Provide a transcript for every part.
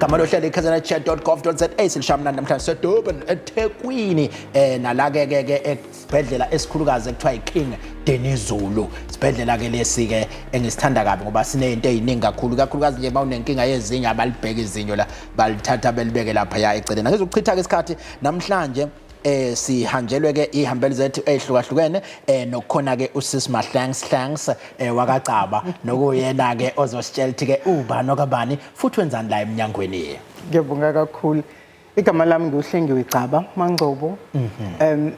Igama lohlelo iKZNChat.gov.za. Silisha mnandi namhlanje seDurban, eThekwini, nala ke ke ke esibhedlela esikhulukazi ekuthiwa iKing Dinizulu. Sibhedlela ke lesi ke engisithanda kabi ngoba sinezinto eziningi kakhulu, kakhulukazi nje mawunenkinga yezinyo, abalibheka izinyo la, balithatha belibeke lapha ya eceleni. Angizukuchitha ke isikhathi namhlanje. Sihanjelwe ke ihambeli zethu ezihlukahlukene, nokukhona ke uSis Mahlangs Hlangs wakaCaba, nokuyena ke ozositshela ukuthi ke ubani okabani futhi wenzani la eminyangweni. Ngiyabonga kakhulu. Igama lami nguHlengiwe Gcaba Mangcobo.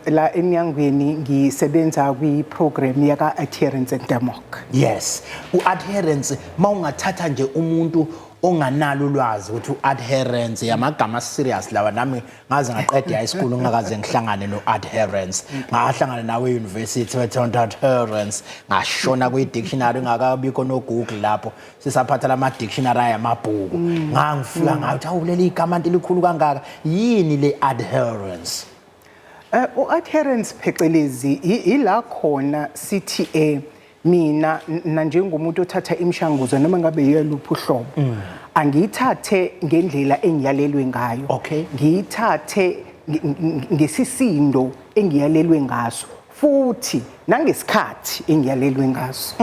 La eminyangweni ngisebenza kwi-program yaka adherence and DEMOC. Yes, u-adherence, mawungathatha nje umuntu onganalo ulwazi ukuthi u-adherence, yamagama serious lawa. Nami ngaze ngaqeda high school ngingakaze ngihlangane no-adherence. Ngahlangana nawe e-university bethe adherence, ngashona kwi-dictionary, ngakabikho no-Google lapho, sisaphatha lama-dictionary ayamabhuku. Ngangifika ngathi, "Awu, leli igama nto likhulu kangaka, yini le adherence?" U-adherence phecelezi ila khona sithi mina na njengomuntu othatha imishanguzo noma ngabe yeluphi uhlobo, angiyithathe ngendlela engiyalelwe ngayo. Ngiyithathe ngesisindo engiyalelwe ngaso futhi nangesikhathi engiyalelwe ngaso.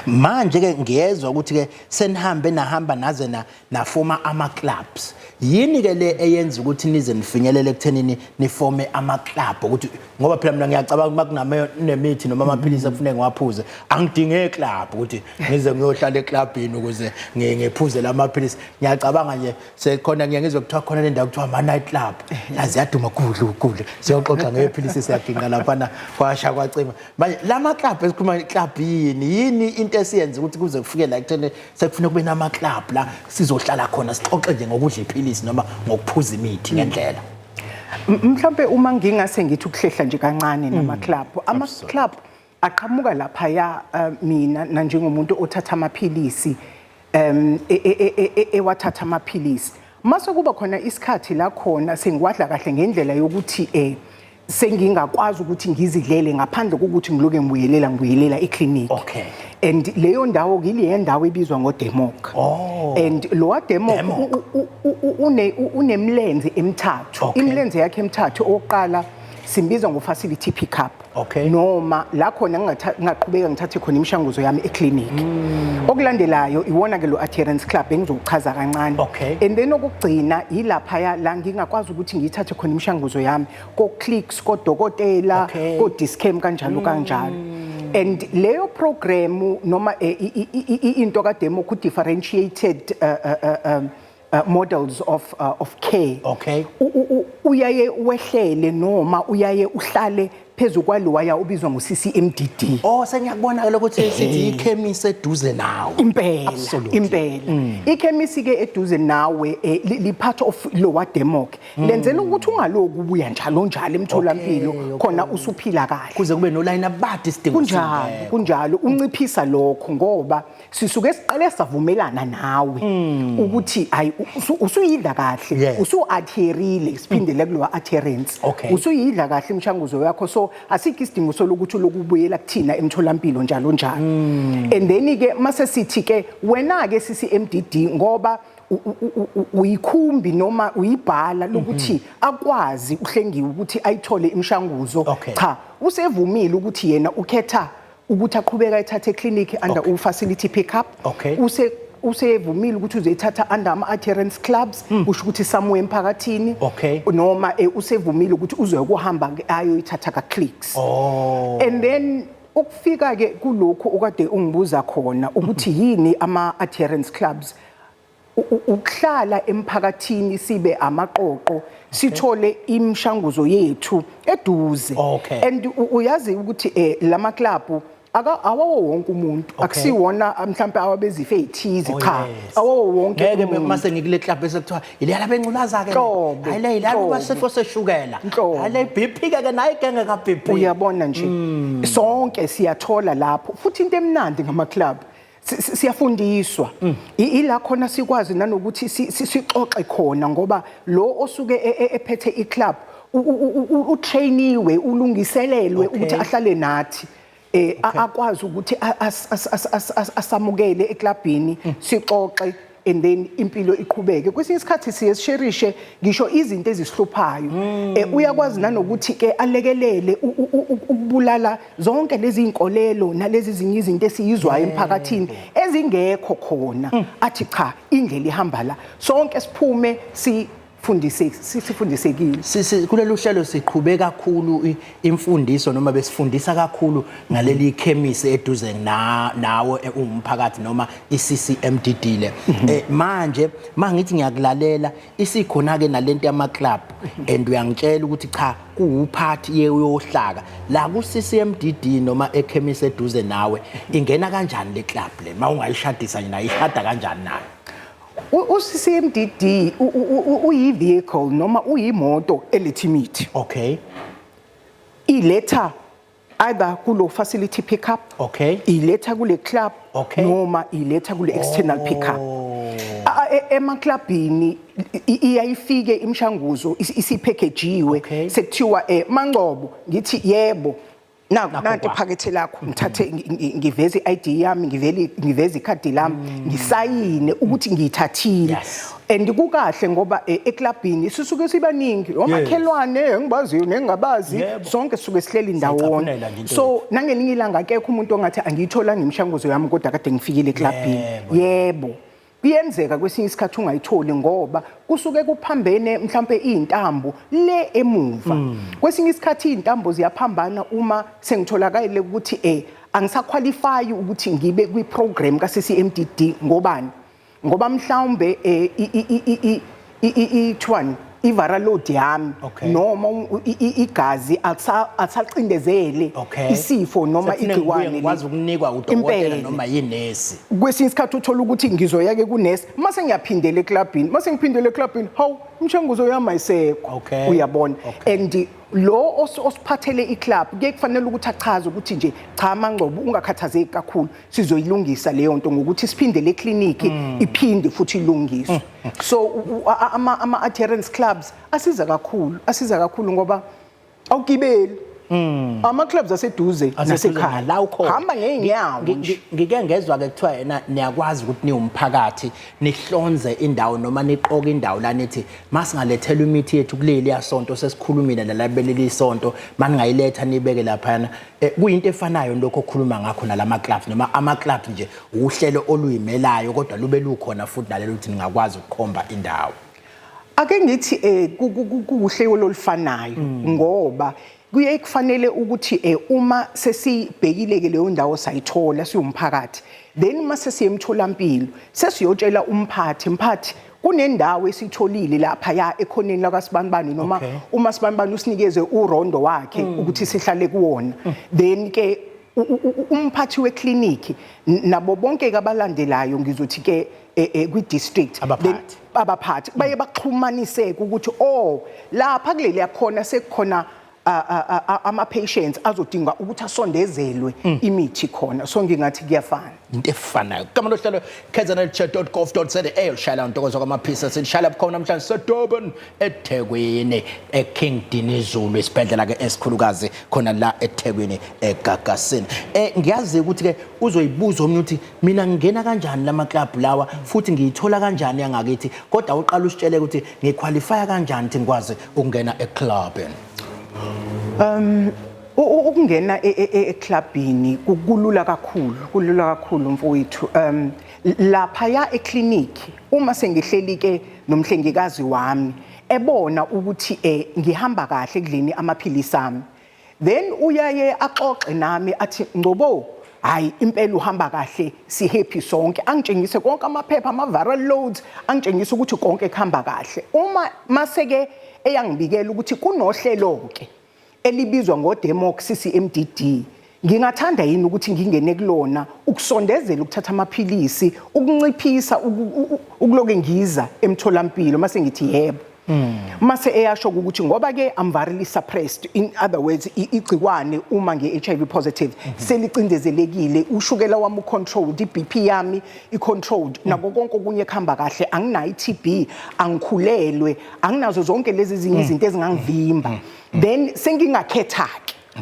Manje ke ngiyezwa ukuthi ke senihambe nahamba naze na nafoma ama clubs. Yini ke le eyenza ukuthi nize nifinyelele ekuthenini nifome ama club? Ukuthi ngoba phela mina ngiyacabanga uma kuname nemithi noma amaphilisi ekufuneka ngiwaphuze, angidinge eclub ukuthi ngize ngiyohlala eclubini ukuze ngiphuze lamaphilisi. Ngiyacabanga nje sekhona, ngiye ngizwe kuthiwa khona le ndawo kuthiwa ama night club, yazi yaduma kudla ukudla, siyoxoxa ngephilisi, siyaginqa laphana, kwasha kwacima. Manje lama club esikhuluma, club yini? Yini into esiyenza ukuthi kuze kufike la ekutheni sekufuneka kube nama club la sizohlala khona sixoxe nje ngokudla iphilisi noma ngokuphuza imithi ngendlela? Mhlambe uma ngingase ngithi ukuhlehla nje kancane nama club, ama club aqhamuka lapha ya mina na njengomuntu othatha amaphilisi, ewathatha amaphilisi, mase kuba khona isikhathi la khona sengiwadla kahle ngendlela yokuthi sengingakwazi ukuthi ngizidlele ngaphandle kokuthi ngiloke ngibuyelela eclinic. And leyo ndawo kile ndawo ebizwa ngoDemok. And lo Demok Demok. Unemlenze emithathu. Imilenze yakhe emithathu, okokuqala simbiza ngo-facility pickup noma la khona ngingaqhubeka ngithathe khona imishanguzo yami eclinic. Okulandelayo iwona ke lo adherence club engizokuchaza kancane. And then okugcina yilaphaya la ngingakwazi ukuthi ngiyithathe khona imishanguzo yami ko-Clicks, kodokotela, ko-Dis-Chem, kanjalo kanjalo. And leyo program noma into kaDemok, differentiated models of care, uyaye wehlele noma uyaye uhlale phezu kwalowaya ubizwa ngo-CCMDD. Oh, sengiyakubona ke lokho, sithi ikhemisi eduze nawe. Impela. Absolutely. Impela, ikhemisi ke eduze nawe li part of lowa Demok, lenzela ukuthi ungaloku ubuya njalo njalo emtholampilo khona usuphila kahle. Kuze kube nolayini abade isidingo Kunjalo. singekho. Kunjalo, unciphisa lokho ngoba sisuke siqale savumelana nawe ukuthi ayi, usuyidla kahle, usu-adherile, siphindele kulowa adherence, usuyidla kahle imishanguzo yakho, so asikho isidingo solokuthi lokubuyela kuthina emtholampilo njalo njalo. And then ke mase sithi ke wena ke CCMDD, ngoba uyikhumbi noma uyibhala lokuthi akwazi uHlengiwe ukuthi ayithole imishanguzo, cha, usevumile ukuthi yena ukhetha ukuthi aqhubeka ethathe eclinic under u-facility pickup, usevumile ukuthi uzoyithatha under ama-adherence clubs, kusho ukuthi somewhere emphakathini, noma usevumile ukuthi uzokuhamba ayoyithatha ka-Clicks. And then ukufika ke kulokhu okade ungibuza khona ukuthi yini ama-adherence clubs, ukuhlala emphakathini sibe amaqoqo, sithole imishanguzo yethu eduze. And uyazi ukuthi lama club aka awawo wonke umuntu, akusiwona mhlambe awabezifo ezithize, cha, awawo wonke Ngeke umuntu. Mase ngikule club bese kuthiwa ileya labengculaza ke, Nhlobo, hayi le ilabo nhlobo. basifo seshukela, Nhlobo. hayi le BP ke nayi genge ka BP. Uyabona nje, sonke siyathola lapho. Futhi into emnandi ngama club, siyafundiswa. Ila khona sikwazi nanokuthi sixoxe khona, ngoba lo osuke ephethe iclub utrainiwe, ulungiselelwe ukuthi ahlale nathi, akwazi ukuthi asamukele eclubini, sixoxe. And then impilo iqhubeke. Kwesinye isikhathi siye sisherishe ngisho izinto ezisihluphayo. Uyakwazi nanokuthi ke alekelele ukubulala zonke lezi inkolelo nalezi zinye izinto esiyizwayo emphakathini ezingekho khona, athi cha, indlela ihamba la, sonke siphume sifundise, sifundisekile. Sisi, kulolu hlelo siqhube kakhulu imfundiso noma besifundisa kakhulu ngaleli khemisi eduze na nawe umphakathi noma iCCMDD le. Manje mangithi ngiyakulalela, isikhona ke nalento yama club and uyangitshela ukuthi cha, kuwuphathi ye uyohlaka la ku CCMDD noma ekhemisi eduze nawe. Ingena kanjani le club le? Mawungayishadisa nje nayo, ishada kanjani nayo? U-CCMDD uyi-vehicle noma uyimoto eletha imithi. Iletha either kulo facility pickup, iletha kule club, noma iletha kule external pickup. Emaklabhini iyayifike imishanguzo isipackagiwe. Sekuthiwa Mangcobo, ngithi yebo, naku. Nakho Nanti kwakho. iphakethe lakho, ngithathe ngiveze i-ID yami, ngivele ngiveze ikhadi lami, ngisayine ukuthi ngiyithathile. And kukahle ngoba eklabhini sisuke sibaningi, omakhelwane engibaziyo nengingabazi, sonke sisuke sihleli ndawonye. Siyacaphunela nje into. So nangelinye ilanga akekho umuntu ongathi angiyitholanga imishanguzo yami kodwa kade ngifikile eklabhini. Yebo, kuyenzeka kwesinye isikhathi ungayitholi ngoba kusuke kuphambene mhlambe izintambo le emuva. Kwesinye isikhathi izintambo ziyaphambana uma sengitholakale ukuthi angisaqualify ukuthi ngibe kwi-program ka-CCMDD. Ngobani? Ngoba mhlawumbe i-1 i-viral load yami noma igazi alisacindezele isifo noma Sekufuneka ngibuye igciwane ngikwazi ukunikwa udokotela Impela. noma yinesi. Kwesinye isikhathi uthola ukuthi ngizoya-ke kunesi, mase ngiyaphindela eklabhini, mase ngiphindela eklabhini, hawu, imishanguzo yami ayisekho. Uyabona? And lo osiphathele iclub kuye kufanele ukuthi achaze ukuthi nje cha, Mangcobo, ungakhathazeki kakhulu, sizoyilungisa leyo nto ngokuthi siphindele ekliniki, iphinde futhi ilungiswe. So ama adherence clubs asiza kakhulu, asiza kakhulu ngoba awugibeli, ama clubs aseduze Aseduze nasekhaya. la ukhona. Hamba ngeenyawo nje. Ngike ngezwa ke kuthiwa yena niyakwazi ukuthi niwumphakathi nihlonze indawo noma niqoke indawo la nithi masingalethelwa imithi yethu kuleli yasonto, sesikhulumile nalabeleli isonto, maningayiletha nibeke laphana. Kuyinto efanayo lokho okhuluma ngakho nalama clubs, noma ama clubs nje uhlelo oluyimelayo kodwa lube lukhona futhi nalelo ukuthi ningakwazi ukukhomba indawo? Ake ngithi kuhlelo olufanayo ngoba kuye kufanele ukuthi uma sesibhekile ke leyo ndawo sayithola siwumphakathi, then mase siye emtholampilo sesiyotshela umphathi, mphathi, kunendawo esitholile lapha ya ekhoneni lakasibanibani noma uma sibanibani usinikeze urondo wakhe ukuthi sihlale kuwona. Then ke umphathi wekliniki nabo bonke ke abalandelayo, ngizothi ke kwi-district. Abaphathi. Then abaphathi baye baxhumaniseke ukuthi oh, lapha kuleli yakhona sekukhona ama patients azodinga ukuthi asondezelwe imithi khona. So ngingathi kuyafana. Into efanayo. Igama lohlelo kznhealthcare.gov.za, lushayela ntokozo kwamaphisa, silishayela bukhona namhlanje seDurban, eThekwini, eKing Dinizulu, isibhedlela ke esikhulukazi khona la eThekwini, eGagasini. Ngiyazi ukuthi ke uzoyibuza omunye ukuthi mina ngingena kanjani lama club lawa futhi ngiyithola kanjani yangakithi, kodwa uqala usitshele ukuthi ngiqualify kanjani ukuthi ngikwazi ukungena eclubini. Ukungena eclubini kulula kakhulu, kulula kakhulu mfowethu. Lapha ya eclinic, uma sengihleli ke nomhlengikazi wami, ebona ukuthi ngihamba kahle kudleni amaphilisi ami, then uyaye axoxe nami athi, "Ngcobo, hayi impela uhamba kahle, si happy sonke." Angitshengise konke amaphepha, ama viral loads, angitshengise ukuthi konke kuhamba kahle. Uma maseke eyangibikela ukuthi kunohlelo ke elibizwa ngoDemoc CCMDD, ngingathanda yini ukuthi ngingene kulona ukusondezela ukuthatha amaphilisi, ukunciphisa ukuloke ngiza emtholampilo. Mase ngithi yebo. Mase eyasho ukuthi ngoba ke I'm virally suppressed, in other words igciwane uma nge HIV positive selicindezelekile, ushukela wami ucontrolled, iBP yami icontrolled, nako konke okunye kuhamba kahle, anginayo iTB, angikhulelwe, anginazo zonke lezi ezinye izinto ezingangivimba, then sengingakhetha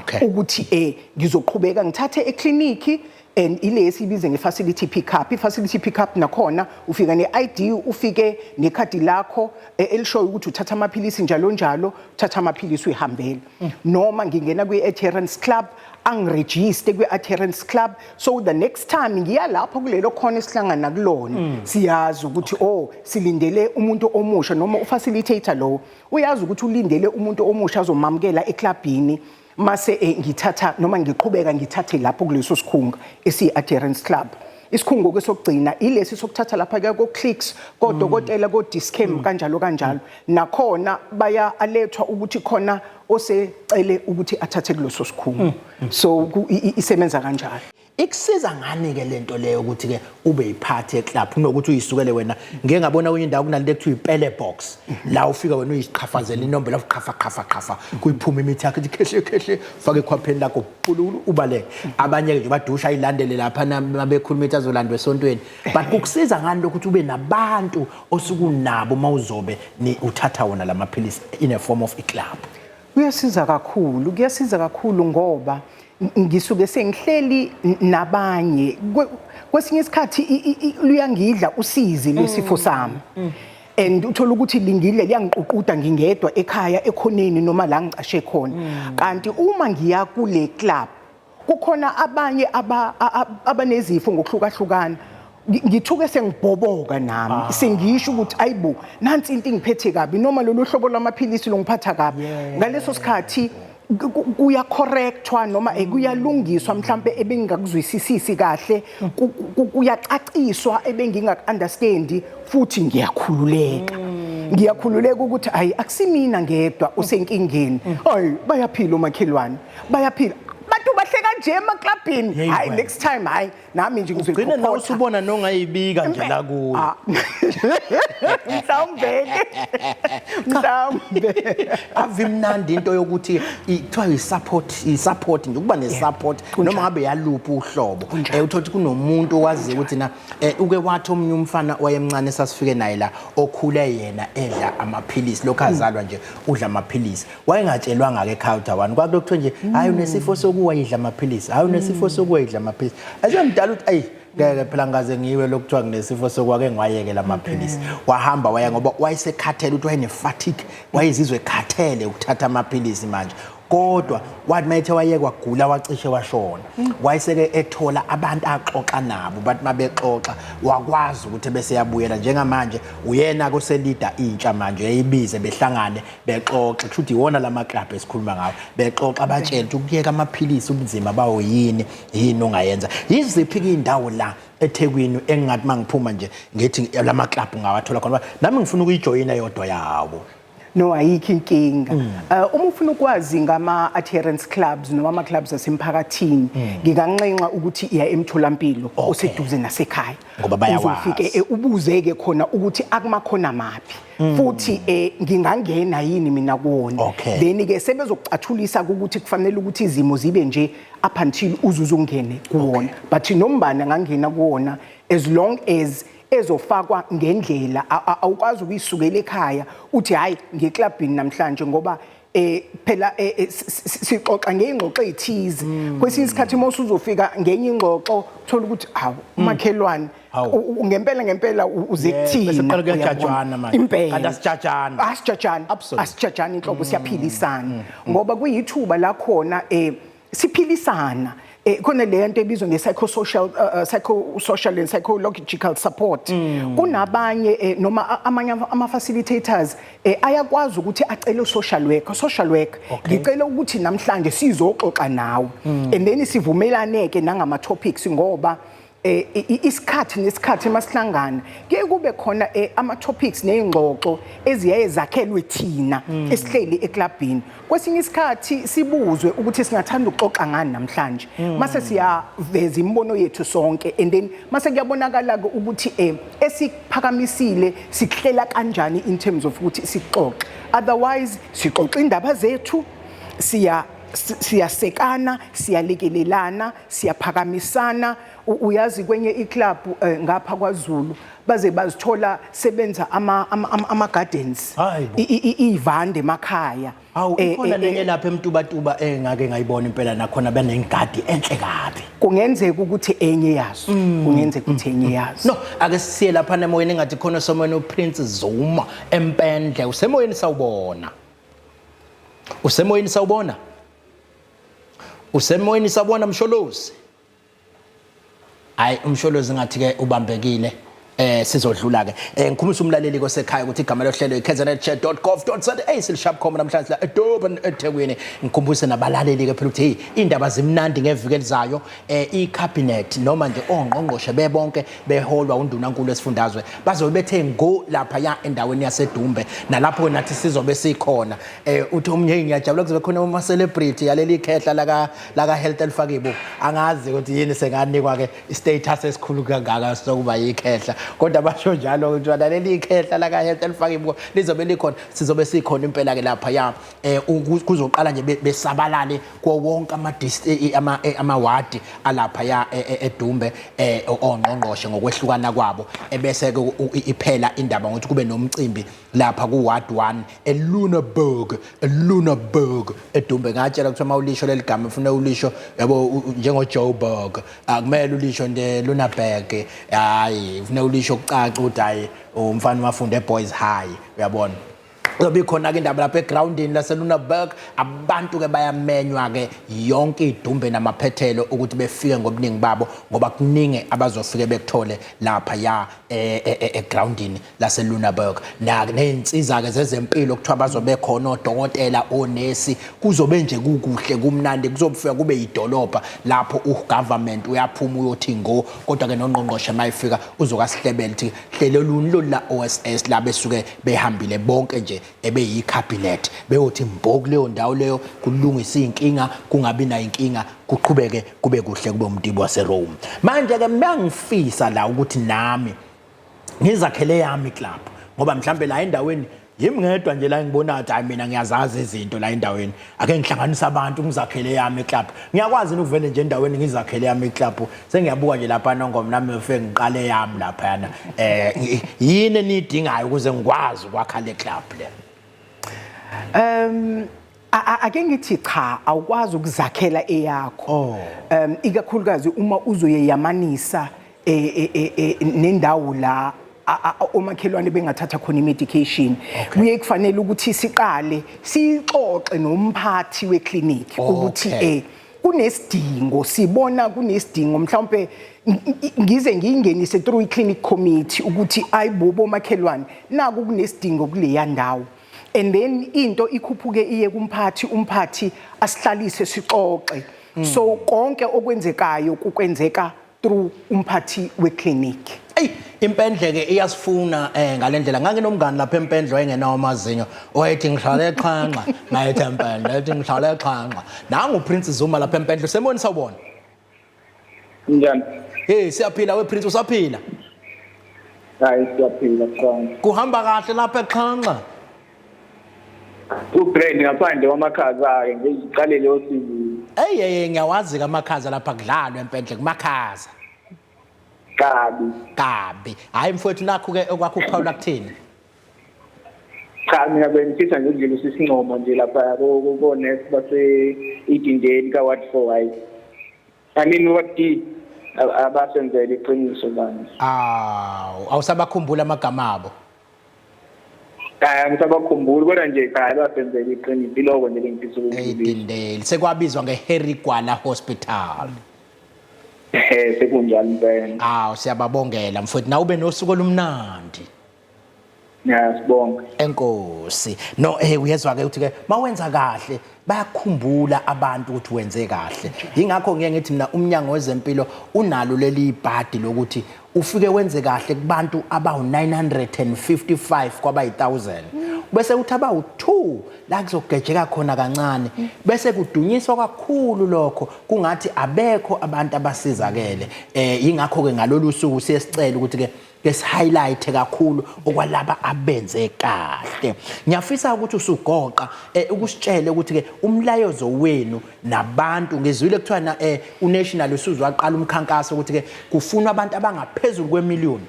ke ukuthi ngizoqhubeka ngithathe ekliniki. And ile esibize nge-facility pickup. I-facility pickup nakhona ufika ne-ID, ufike nekhadi lakho elishoyo ukuthi uthatha amaphilisi njalo njalo, uthatha amaphilisi uyihambele. Noma ngingena kwi-adherence club, angi-register kwi-adherence club, so the next time ngiya lapho kulelo khona esihlangana kulona, siyazi ukuthi, oh, silindele umuntu omusha, noma u-facilitator lo uyazi ukuthi ulindele umuntu omusha azomamukela eklabhini. Mase ngithatha noma ngiqhubeka ngithathe lapho kuleso sikhungo esiyi-adherence club. Isikhungo ke sokugcina ilesi sokuthatha lapha ke ko-Clicks, kodokotela, ko-Dis-Chem, kanjalo kanjalo. Nakhona baya alethwa ukuthi khona osecele ukuthi athathe kuleso sikhungo. So isebenza kanjalo. Ikusiza ngani ke lento leyo ukuthi ke ube yiphathi e-club kunokuthi uyisukele wena? Ngeke ngabona kwenye indawo kunalento ekuthiwa ipele box, la ufika wena uyiqhafazela inombolo, qhafa qhafa qhafa, kuyiphuma imithi yakho, ithi khehle khehle, fake ekhwapheni lakho, pululu, ubaleke. Abanye ke nje badusha ayilandele lapha mabekhuluma imithi azolandwa esontweni. But kukusiza ngani lokhu ukuthi ube nabantu osukunabo mawuzobe uthatha wona lamaphilisi in a form of i-club? Kuyasiza kakhulu, kuyasiza kakhulu, ngoba ngisuke sengihleli nabanye. Kwesinye isikhathi luyangidla usizi lwesifo sami and uthola ukuthi lingidle, liyangiququda ngingedwa ekhaya ekhoneni noma la ngicashe khona. Kanti uma ngiya kule club, kukhona abanye abanezifo ngokuhlukahlukana. Ngithuke sengibhoboka nami, sengisho ukuthi, "Ayibo, nansi into ingiphethe kabi," noma, "Lolu hlobo lwamaphilisi longiphatha kabi." Ngaleso sikhathi kuya-correctwa noma kuyalungiswa mhlambe ebengingakuzwisisisi kahle, kuyacaciswa ebengingaku-understandi, futhi ngiyakhululeka, ngiyakhululeka ukuthi hayi, akusimina ngedwa osenkingeni. Hayi, bayaphila omakhelwane, bayaphila bantu, bahleka nje emaklabhini. Yeyi Hayi, wena. next time, hayi, nami nje Ugcine nawe ngizoyikhokha. usubona nongayibika nje la kuyo. Ah. Mhlawumbe ke, mhlawumbe. Ave imnandi into yokuthi kuthiwa i-support, i-support nje, ukuba ne-support noma ngabe yaluphi uhlobo. Uthola ukuthi kunomuntu owaziyo ukuthi na uke wathi omunye umfana wayemncane sasifike naye la, okhule yena edla amaphilisi, lokhu azalwa nje udla amaphilisi, wayengatshelwanga-ke ekhaya ukuthi awani kwakulokhu kuthiwa nje, "Hhayi, unesifo sokuwa, yidla amaphilisi. Hhayi, unesifo sokuwa, yidla amaphilisi." Esemdala uthi, "Ayi, ngeke phela ngaze ngiwe lokuthiwa nginesifo sokuwa, ke ngiwayekela amaphilisi." Wahamba waya ngoba wayesekhathele, ukuthi wayene-fatigue, wayezizwe ekhathele ukuthatha amaphilisi manje. Kodwa wathi mayethe wayekwa gula, wacishe washona. Wayeseke ethola abantu axoxa nabo, bathi mabexoxa wakwazi ukuthi bese yabuyela. Njengamanje uyena kose-leada intsha manje, uyayibize behlangane bexoxe, kusho ukuthi iwona lama club esikhuluma ngawo, bexoxa, batshela ukuthi ukuyeka amaphilisi ubunzima bawo yini, yini ongayenza. Yiziphi ke indawo la eThekwini engingathi mangiphuma nje ngithi lama club ngawathola khona, nami ngifuna ukuyijoyina yodwa yawo? No, ayikho inkinga. Uma ufuna ukwazi ngama adherence clubs noma ama clubs asemphakathini, nginganxenxa ukuthi iya emtholampilo oseduze nasekhaya. Ngoba bayawazi. Uzofike ubuze-ke khona ukuthi akumakhona maphi futhi ngingangena yini mina kuwona. Then ke sebezokucathulisa ukuthi kufanele ukuthi izimo zibe nje up until uzuze ungene kuwona, but nombani angangena kuwona as long as ezofakwa ngendlela. Awukwazi ukuyisukela ekhaya uthi, "Hayi, ngeklabhini namhlanje," ngoba phela sixoxa ngeyingxoxo ezithize. Kwesinye isikhathi uma usuzofika ngenye ingxoxo, uthola ukuthi, hawu, umakhelwane Hawu. ngempela ngempela uze kuthina. Bese kuqala Uyabona? kuyajajwana manje. Impela. Kanti asijajani. Asijajani. Absolutely. Asijajani inhlobo, siyaphilisana ngoba kuyithuba la khona siphilisana khona le nto ebizwa nge-psychosocial psychosocial and psychological support. Kunabanye noma amanye ama-facilitators ayakwazi ukuthi acele social worker, "Social worker, ngicela ukuthi namhlanje sizoxoxa nawe," and then sivumelane-ke nangama-topics, ngoba isikhathi nesikhathi masihlangana kuye kube khona ama topics nezingxoxo eziyaye zakhelwe thina esihleli eklabhini. Kwesinye isikhathi sibuzwe ukuthi singathanda ukuxoxa ngani namhlanje, mase siyaveza imibono yethu sonke, and then mase kuyabonakala ke ukuthi esiphakamisile sikuhlela kanjani in terms of ukuthi sixoxe. Otherwise sixoxa indaba zethu, siya Siyasekana, siyalekelelana, siyaphakamisana. Uyazi kwenye iclub ngapha kwaZulu baze bazithola sebenza ama gardens, Hayi bo. ivande emakhaya. Hawu, ikhona nenye lapha eMtubatuba engake ngayibona impela, nakhona benengadi enhle kabi. Kungenzeka ukuthi enye yazo, kungenzeka ukuthi enye yazo. No, ake siye lapha emoyeni, engathi khona somoyeni uPrince Zuma eMpendle. Usemoyeni, sawubona. Usemoyeni, sawubona. Usemoyeni, sawubona Msholozi. Hayi, uMsholozi ngathi ke ubambekile. Sizodlula ke. Ngikhumisa umlaleli kosekhaya ukuthi igama lohlelo ikznchair.gov.za, silishap.com namhlanje la eDurban, eThekwini. Ngikhumbuse nabalaleli ke phela ukuthi hey, indaba zimnandi ngeviki elizayo. Icabinet noma nje ongqongqoshe bebonke beholwa undunankulu esifundazwe bazobe bethe ngo lapha ya endaweni yaseDumbe, nalapho nathi sizobe sikhona. Uthi omunye, "Ngiyajabula kuzobe khona ama celebrity yaleli khehla laka health elifakibo." Angazi ukuthi yini senganikwa ke status esikhulu kangaka sokuba yikhehla, kodwa basho njalo ukuthi leli khehla laka health elifakibo lizobe likhona. Sizobe sikhona impela ke lapha ya. Kuzoqala nje besabalale kuwo wonke ama ward alapha ya eDumbe, ongqongqoshe ngokwehlukana kwabo, ebese ke iphela indaba ngokuthi kube nomcimbi lapha ku ward 1 eLuneburg, eLuneburg eDumbe. Ngatshela ukuthi uma ulisho leli gama ufuna ulisho yabo njengo Joburg, akumele ulisho nje Luneburg. Hayi, ufuna ulisho kucaca ukuthi hayi, umfana wafunda eBoys High, uyabona. Kuzobe ikhona ke indaba lapha egroundini laseLuneburg. Abantu ke bayamenywa ke yonke iDumbe namaphethelo ukuthi befike ngobuningi babo, ngoba kuningi abazofike bekuthole lapha ya egroundini laseLuneburg, na nezinsiza ke zezempilo kuthiwa bazobe khona odokotela, onesi. Kuzobe nje kukuhle, kumnandi, kuzofika kube yidolobha lapho ugovernment uyaphuma uyothi ngo. Kodwa ke nongqongqoshe mayifika uzokasihlebela ukuthi hlelo luni lolu la OSS la besuke behambile bonke nje ebeyi-cabinet beyothi mbo kuleyo ndawo leyo, kulungisa iy'nkinga, kungabi nayo inkinga, kuqhubeke kube kuhle, kube umtibo waseRome. Manje-ke mangifisa la ukuthi nami ngizakhele yami club, ngoba mhlambe la endaweni yimi ngedwa nje la ngibona ukuthi hayi, mina ngiyazazi izinto la endaweni, ake ngihlanganise abantu ngizakhele yami iclub. Ngiyakwazi ukuvele nje endaweni ngizakhele yami iclub? Sengiyabuka nje lapha nongoma, nami ngifike ngiqale yami lapha yana. Yini enidingayo ukuze ngikwazi ukwakha le club le? Ake ngithi cha, awukwazi ukuzakhela eyakho. Oh. Ikakhulukazi uma uzoyeyamanisa nendawo la omakhelwane bengathatha khona i-medication. Kuye kufanele ukuthi siqale sixoxe nomphathi weclinic ukuthi kunesidingo, sibona kunesidingo, mhlawumbe ngize ngiyingenise through i-clinic committee ukuthi ayibo bomakhelwane, naku kunesidingo kuleya ndawo, and then into ikhuphuke iye kumphathi, umphathi asihlalise sixoxe. So konke okwenzekayo kukwenzeka through umphathi weclinic. Ey, iMpendle ke iyasifuna ngalendlela. Nganginomngani lapha eMpendle wayengenawo amazinyo. Wayethi ngihlale eXhanxa, mayethi eMpendle, ethi ngihlale eXhanxa. Nangu Prince Zuma lapha eMpendle. Semoni, sawubona. Njani? Hey, siyaphila we Prince, usaphila? Hayi, siyaphila Xhanxa. Kuhamba kahle lapha eXhanxa? Ubrand ngaphandle kwamakhaza ke ngiziqalele osizini. Ey hey, ngiyawazi ke amakhaza lapha, kudlalwa eMpendle kumakhaza. Kabi. Kabi. Hayi mfowethu, nakho ke okwakho ukuphawula kuthini? Cha, mina bengifisa nje ukudlulisa isincomo nje lapha ko-nurse base Edendale ka Ward 4, hayi. I mean Ward D, abasenzele iqiniso manje. Aw, awusabakhumbula amagama abo. Hayi, angisabakhumbuli, kodwa nje cha, basenzele iqiniso, iloko nje bengifisa ukudlulisa. Edendale sekwabizwa ngeHarry Gwala Hospital. Sekunjalo impela. Aw, siyababongela mfowethu, na ube nosuku olumnandi. Ngiyasibonga. Enkosi. No, uyezwa ke ukuthi ke mawenza kahle bayakhumbula abantu ukuthi wenze kahle. Ingakho ngeke ngithi mina umnyango wezempilo unalo leli ibhadi lokuthi ufike wenze kahle kubantu abawu 955 kwabayi1000. Bese uthi abawu2 la kuzogejeka khona kancane, bese kudunyiswa kakhulu lokho, kungathi abekho abantu abasizakele. Ingakho ke ngalolu suku siye sicela ukuthi ke Ke highlight kakhulu okwalaba abenze kahle. Ngiyafisa ukuthi usugoqa ukusitshele ukuthi ke umlayezo wenu nabantu, ngizwile kuthiwa na uNational usuzwaqala umkhankaso ukuthi ke kufunwa abantu abangaphezulu kwemillion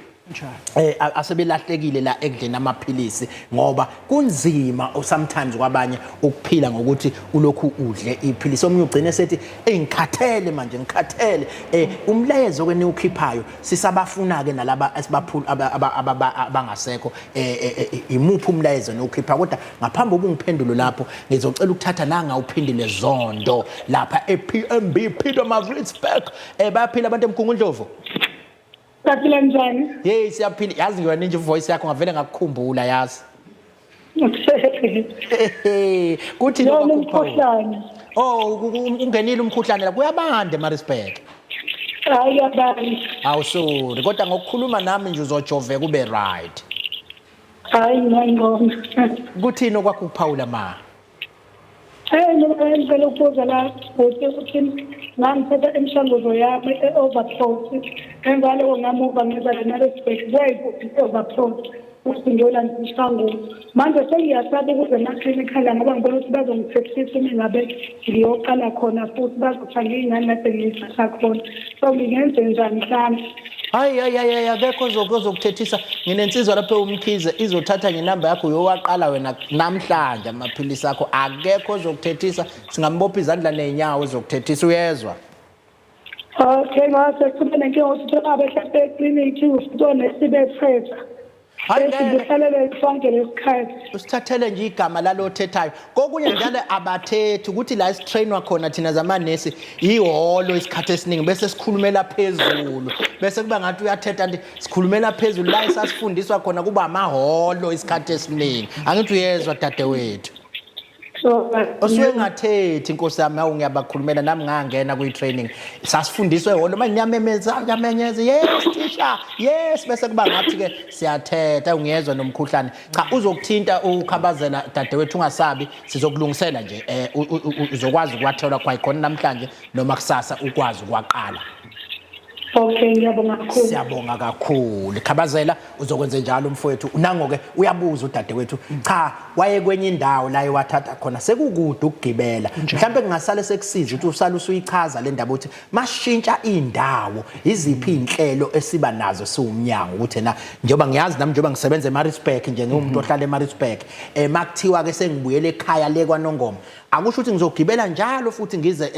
asebelahlekile la ekudleni amaphilisi, ngoba kunzima sometimes kwabanye ukuphila ngokuthi ulokhu udle iphilisi, omunye ugcine sethi, "Ey, ngikhathele manje, ngikhathele." Umlayezo ke niwukhiphayo, sisabafuna ke nalaba esibaphula abangasekho, imuphi umlayezo niwukhipha? Kodwa ngaphambi kokuba ungiphendule lapho, ngizocela ukuthatha nanga uphindile Zondo lapha e-PMB, Pietermaritzburg. Bayaphila abantu eMgungundlovu? Saphila, njani? Hey, siyaphila. Yazi ngiwa ninje voice yakho, ngavele ngakukhumbula, yazi. Kuthi Lo umkhuhlane. Oh, ungenile umkhuhlane la, kuyabanda eMaritzburg. Hayi, yabani. Awu, sorry, kodwa ngokukhuluma nami nje uzojoveka ube right. Hayi, ngiyangibona. Kuthini okwakho ukuphawula, ma? Hey, mina ngicela ukubuza la ukuthi ngangithatha imishanguzo yami e-Overport. Emva kwaloko ngamuva ngeza la eMaritzburg, kwayikuphi e-Overport ukuthi ngiyolanda imishanguzo. Manje sengiyasaba ukuze emaklinikhi la, ngoba ngibona ukuthi bazongithethisa uma ngabe ngiyoqala khona, futhi bazothi angiyingane kade ngiyithatha khona. So ngingenze njani mhlawumbe? Hayi, hayi, hayi, akekho ozokuthethisa. Nginensizwa lapho uMkhize, izothatha ngenamba yakho, uyowaqala wena namhlanje amaphilisi akho. Akekho ozokuthethisa, singambopha izandla nezinyawo ozokuthethisa, uyezwa? Okay, ngase kube nenkinga ukuthi uthola mhlawumbe eklinikhi ufike nesibethetha. Hayi, ngeke. Ngihlalele sonke lesikhathi. Usithathele nje igama lalo othethayo. Kokunye njalo abathethi, ukuthi la esitrainwa khona thina zamanesi ihholo isikhathi esiningi, bese sikhulumela phezulu, bese kuba ngathi uyathetha nti sikhulumela phezulu. La esasifundiswa khona kuba amahholo isikhathi esiningi, angithi uyezwa, dadewethu? So Osuke ngathethi, inkosi yami. Awu, ngiyabakhulumela nami, ngangena kwi-training, sasifundiswa ehholo. Manje ngiyamemeza, ngiyamenyeza, "Yes teacher, yes," bese kuba ngathi-ke siyathetha. Ungiyezwa nomkhuhlane. Cha, uzokuthinta ukhabazela, dadewethu, ungasabi, sizokulungisela nje, uzokwazi ukuwathola kwayikhona namhlanje noma kusasa, ukwazi ukuwaqala. Okay, ngiyabonga kakhulu. Siyabonga kakhulu, Khabazela. Uzokwenze njalo umfowethu. Nango-ke uyabuza udadewethu. Cha, waye kwenye indawo la ewathatha khona, sekukude ukugibela. Mhlawumbe kungasale sekusiza ukuthi usale usuyichaza le ndaba, ukuthi mashintsha indawo, iziphi iy'nhlelo esiba nazo siwumnyango, ukuthi na njengoba ngiyazi nami, njengoba ngisebenza eMaritzburg nje, ngiwumuntu ohlala eMaritzburg, makuthiwa-ke sengibuyele ekhaya le kwaNongoma, akusho ukuthi ngizogibela njalo futhi ngize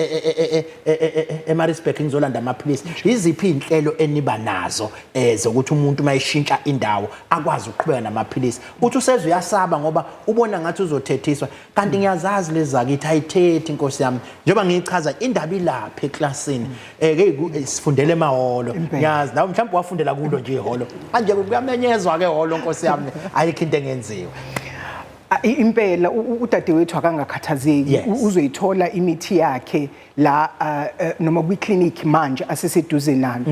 eMaritzburg ngizolanda amaphilisi. Iziphi iy'nhlelo eniba nazo zokuthi umuntu uma eshintsha indawo akwazi ukuqhubeka namaphilisi? Uthi useze uyasaba ngoba ubona ngathi uzothethiswa, kanti ngiyazazi lezi zakithi ayithethi, inkosi yami. Njengoba ngiyichaza indaba ilapha eklasini, ke sifundele emahholo, ngiyazi nawe mhlawumbe wafundela kulo nje ihholo. Manje kuyamenyezwa ke hholo, nkosi yami, ayikho into engenziwa. Impela udadewethu akangakhathazeki. Uzoyithola imithi yakhe la noma kwi-clinic manje aseseduze nalo.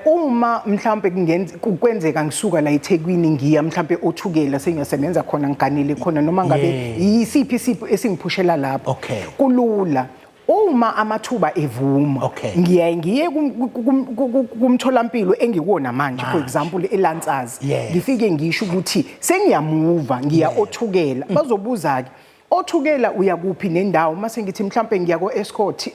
Uma mhlambe kungenza kwenzeka ngisuka la eThekwini ngiya mhlambe oThukela, sengiyasebenza khona, ngiganile khona, noma ngabe yisiphi isipho esingiphushela lapho, kulula uma amathuba evuma, ngiyaye ngiye kumtholampilo engikuwona manje, for example eLansazi, ngifike ngisho ukuthi sengiyamuva ngiya oThukela. Bazobuza ke, "Othukela uyakuphi nendawo?" Mase ngithi mhlambe ngiya ko-Escort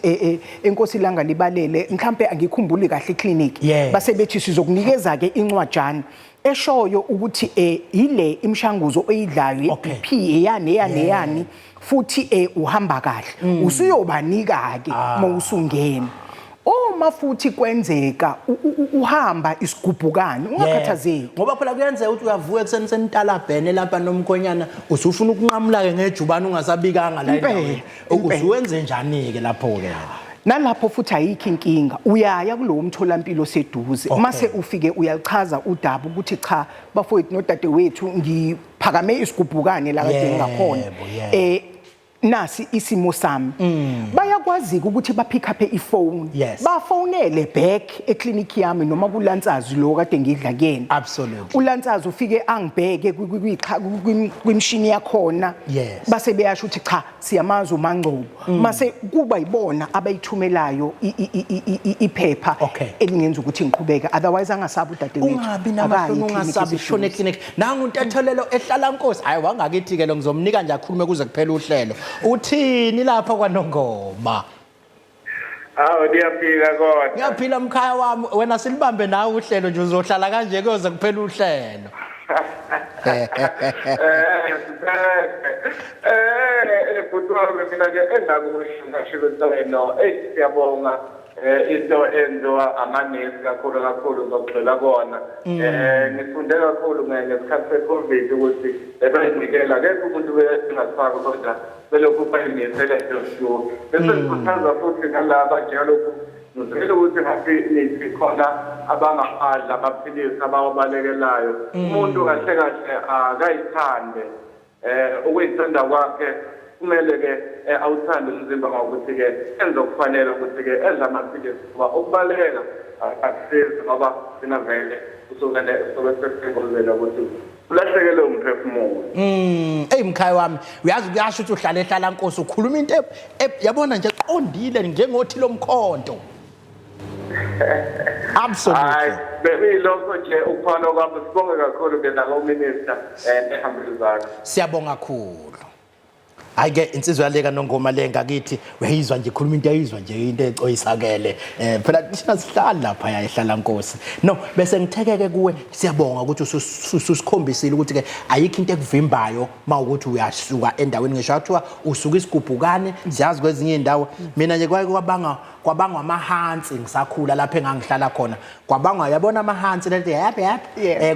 eNkosi Langa Libalele, mhlambe angikhumbuli kahle iclinic. Base bethi sizokunikeza ke incwajana eshoyo ukuthi ile imishanguzo oyidlayo, BP, eyani, eyani, eyani, futhi uhamba kahle, usuyobanika ke mawusungena. Uma futhi kwenzeka uhamba isigubhukane, ungakhathazeki. Ngoba phela kuyenzeka ukuthi uyavuka ekuseni senitalabhene lapha nomkhonyana, usufuna ukunqamula-ke ngejubane ungasabikanga la endaweni. Usuwenze njani-ke lapho-ke? Nalapho futhi ayikho inkinga, uyaya kulowo mtholampilo oseduze. Mase ufike uyalichaza udaba ukuthi cha, bafowethu nodadewethu, ngiphakame isigubhukane la kade ngingakhona. Nasi isimo sami. Bayakwazi ukuthi ba pick up ifone, bafonele back eclinic yami noma kulansazi lo kade ngidla kuyena. Ulansazi ufike angibheke kwimshini yakhona, base beyasho ukuthi cha, siyamazi uMangcobo, mase kuba yibona abayithumelayo iphepha elingenza ukuthi ngiqhubeke. Otherwise angasabi udadewethu. Ungabi namahloni, ungasabi, shone eclinic. Nangu untethelelo ehlala nkosi. Hayi, wangakithi ke lo, ngizomnika nje akhulume kuze kuphele uhlelo. Uthini lapha kwaNongoma? Hawu, niyaphila kodwa? Ngiyaphila, mkhaya wami. Wena silibambe nawe uhlelo nje, uzohlala kanje kuyoze kuphele uhlelo. Bhuti wami, mina ke engakusho ngasho ukuthi no, eyi, siyabonga into enziwa amanesi kakhulu kakhulu, ngizogxila kona. Ngifunde kakhulu ngesikhathi se-COVID ukuthi bebeyinikela, akekho umuntu bengasifaki, kodwa belokhu bayimisele nje. Bese ngikhuthaza futhi nalaba, njengalokhu ngizwile ukuthi ngathi nithi khona abangawadla amaphilisi, abawabalekelayo. Umuntu kahle kahle akayithande, ukuyithanda kwakhe kumele ke awuthande umzimba ngokuthi ke enze okufanele ukuthi ke edla amaphilisi, ngoba ukubaleka akusizi, ngoba thina vele usuke usuke sesengozini ukuthi ulahlekelwe umphefumulo. Ey mkhaya wami, uyazi kuyasho ukuthi uhlala ehlala nkosi, ukhuluma into yabona nje qondile njengothi lomkhonto. Absolutely. Hayi, bekuyilokho nje ukuphana kwami. Sibonge kakhulu ke nako-minister ehambeni zakho. Siyabonga kakhulu. Hayi ke, insizwa yaleka Nongoma le ngakithi, uyayizwa nje ikhuluma into, ayizwa nje into ecoyisakele. Phela thina sihlala lapha ya ehlala nkosi. No, bese ngithekeke kuwe, siyabonga ukuthi ususikhombisile ukuthi ke ayikho into ekuvimbayo mawukuthi uyasuka endaweni, ngisho athiwa usuka isigubhukane. Siyazi kwezinye indawo, mina nje kwake kwabanga kwabangwa amahansi ngisakhula lapha engangihlala khona, kwabangwa, yabona amahansi lento yap yap,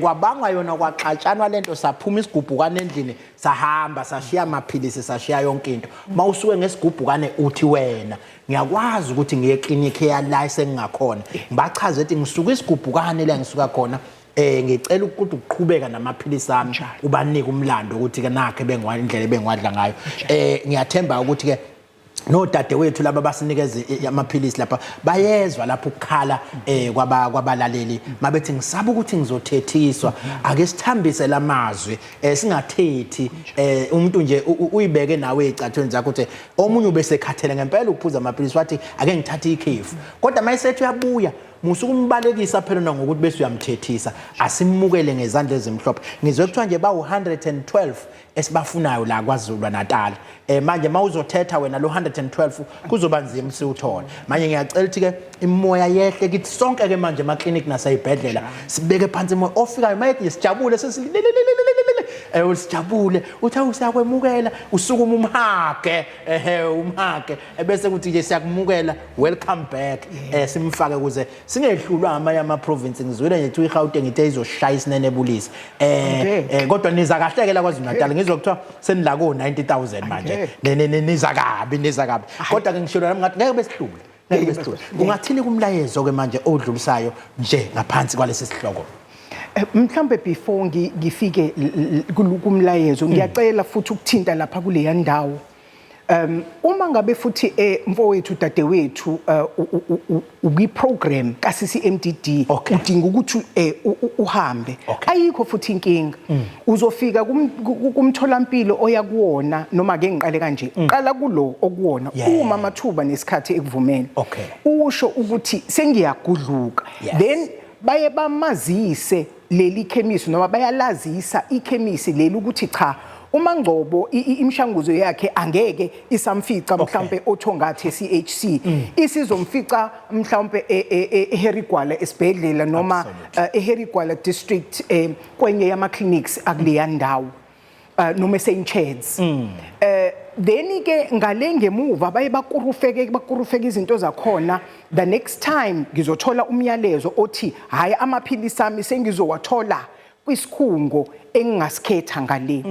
kwabangwa yona, kwaxatshanwa lento, saphuma isigubhukane endlini, sahamba, sashiya amaphilisi, sashiya yonke into. Mawusuke ngesigubhukane uthi wena ngiyakwazi ukuthi ngiye eklinikhi eyala esengingakhona, ngibachaze ukuthi ngisuka isigubhukane la ngisuka khona, ngicela ukuthi ukuqhubeka namaphilisi ami, ubanike umlando ukuthi ke nakhe bengiwa indlela ebengiwadla ngayo. Ngiyathemba ukuthi ke nodadewethu laba basinikeza amaphilisi lapha bayezwa lapho ukukhala kwaba kwabalaleli mabethi ngisaba ukuthi ngizothethiswa. Ake sithambise lamazwi, singathethi. Umuntu nje uyibeke nawe ezicathweni zakho ukuthi omunye ubesekhathele ngempela ukuphuza amaphilisi, wathi ake ngithathe ikhefu, kodwa mayesethi uyabuya, musuke umbalekisa phela ngokuthi bese uyamthethisa. Asimukele ngezandla ezimhlophe. Ngizwe kuthiwa nje bawu-112 esibafunayo la KwaZulu Natal. Manje mawuzothetha wena lo 112 kuzoba nzima siwuthole. Manje ngiyacela ukuthi ke imoya yehle kithi sonke ke manje ema clinic naseyibhedlela, sibeke phansi imoya. Ofikayo mayethi sijabule, sesijabule, uthi awu, siyakwemukela, usukuma umhage, ehe, umhage, ebese kuthi nje siyakumukela, welcome back, simfake ukuze singehlulwa amanye ama province. Ngizwile nje kuthiwa iGauteng ithe izoshaya isinenebulisa, kodwa niza kahle ke la KwaZulu Natal. Ngizwa kuthiwa senila ko 90,000 manje. Niza kabi, niza kabi, kodwa ke ngishilo nami ngathi ngeke besihlule, ngeke besihlule. Ungathini kumlayezo ke manje odlulisayo nje ngaphansi kwalesi sihloko? Mhlambe before ngifike kumlayezo, ngiyacela futhi ukuthinta lapha kuleya ndawo. Uma ngabe futhi mfowethu, dadewethu, ukwi program ka CCMDD, udinga ukuthi uhambe, ayikho futhi inkinga. Uzofika kumtholampilo oya kuwona, noma ke ngiqale kanje, qala kulo okuwona uma amathuba nesikhathi ekuvumela, usho ukuthi sengiyagudluka, then baye bamazise leli khemisi noma bayalazisa ikhemisi leli ukuthi cha, uma Ngcobo imishanguzo yakhe angeke isamfica mhlawumbe oThongathi CHC, isizomfica mhlawumbe eHarry Gwala esibhedlela noma eHarry Gwala district, kwenye yama clinics akuleya ndawo, noma eSt Chad's. Then ke ngale ngemuva baye bakurufeke izinto zakhona. The next time ngizothola umyalezo othi hayi, amaphilisi ami sengizowathola. Isikhungo engingasikhetha ngale.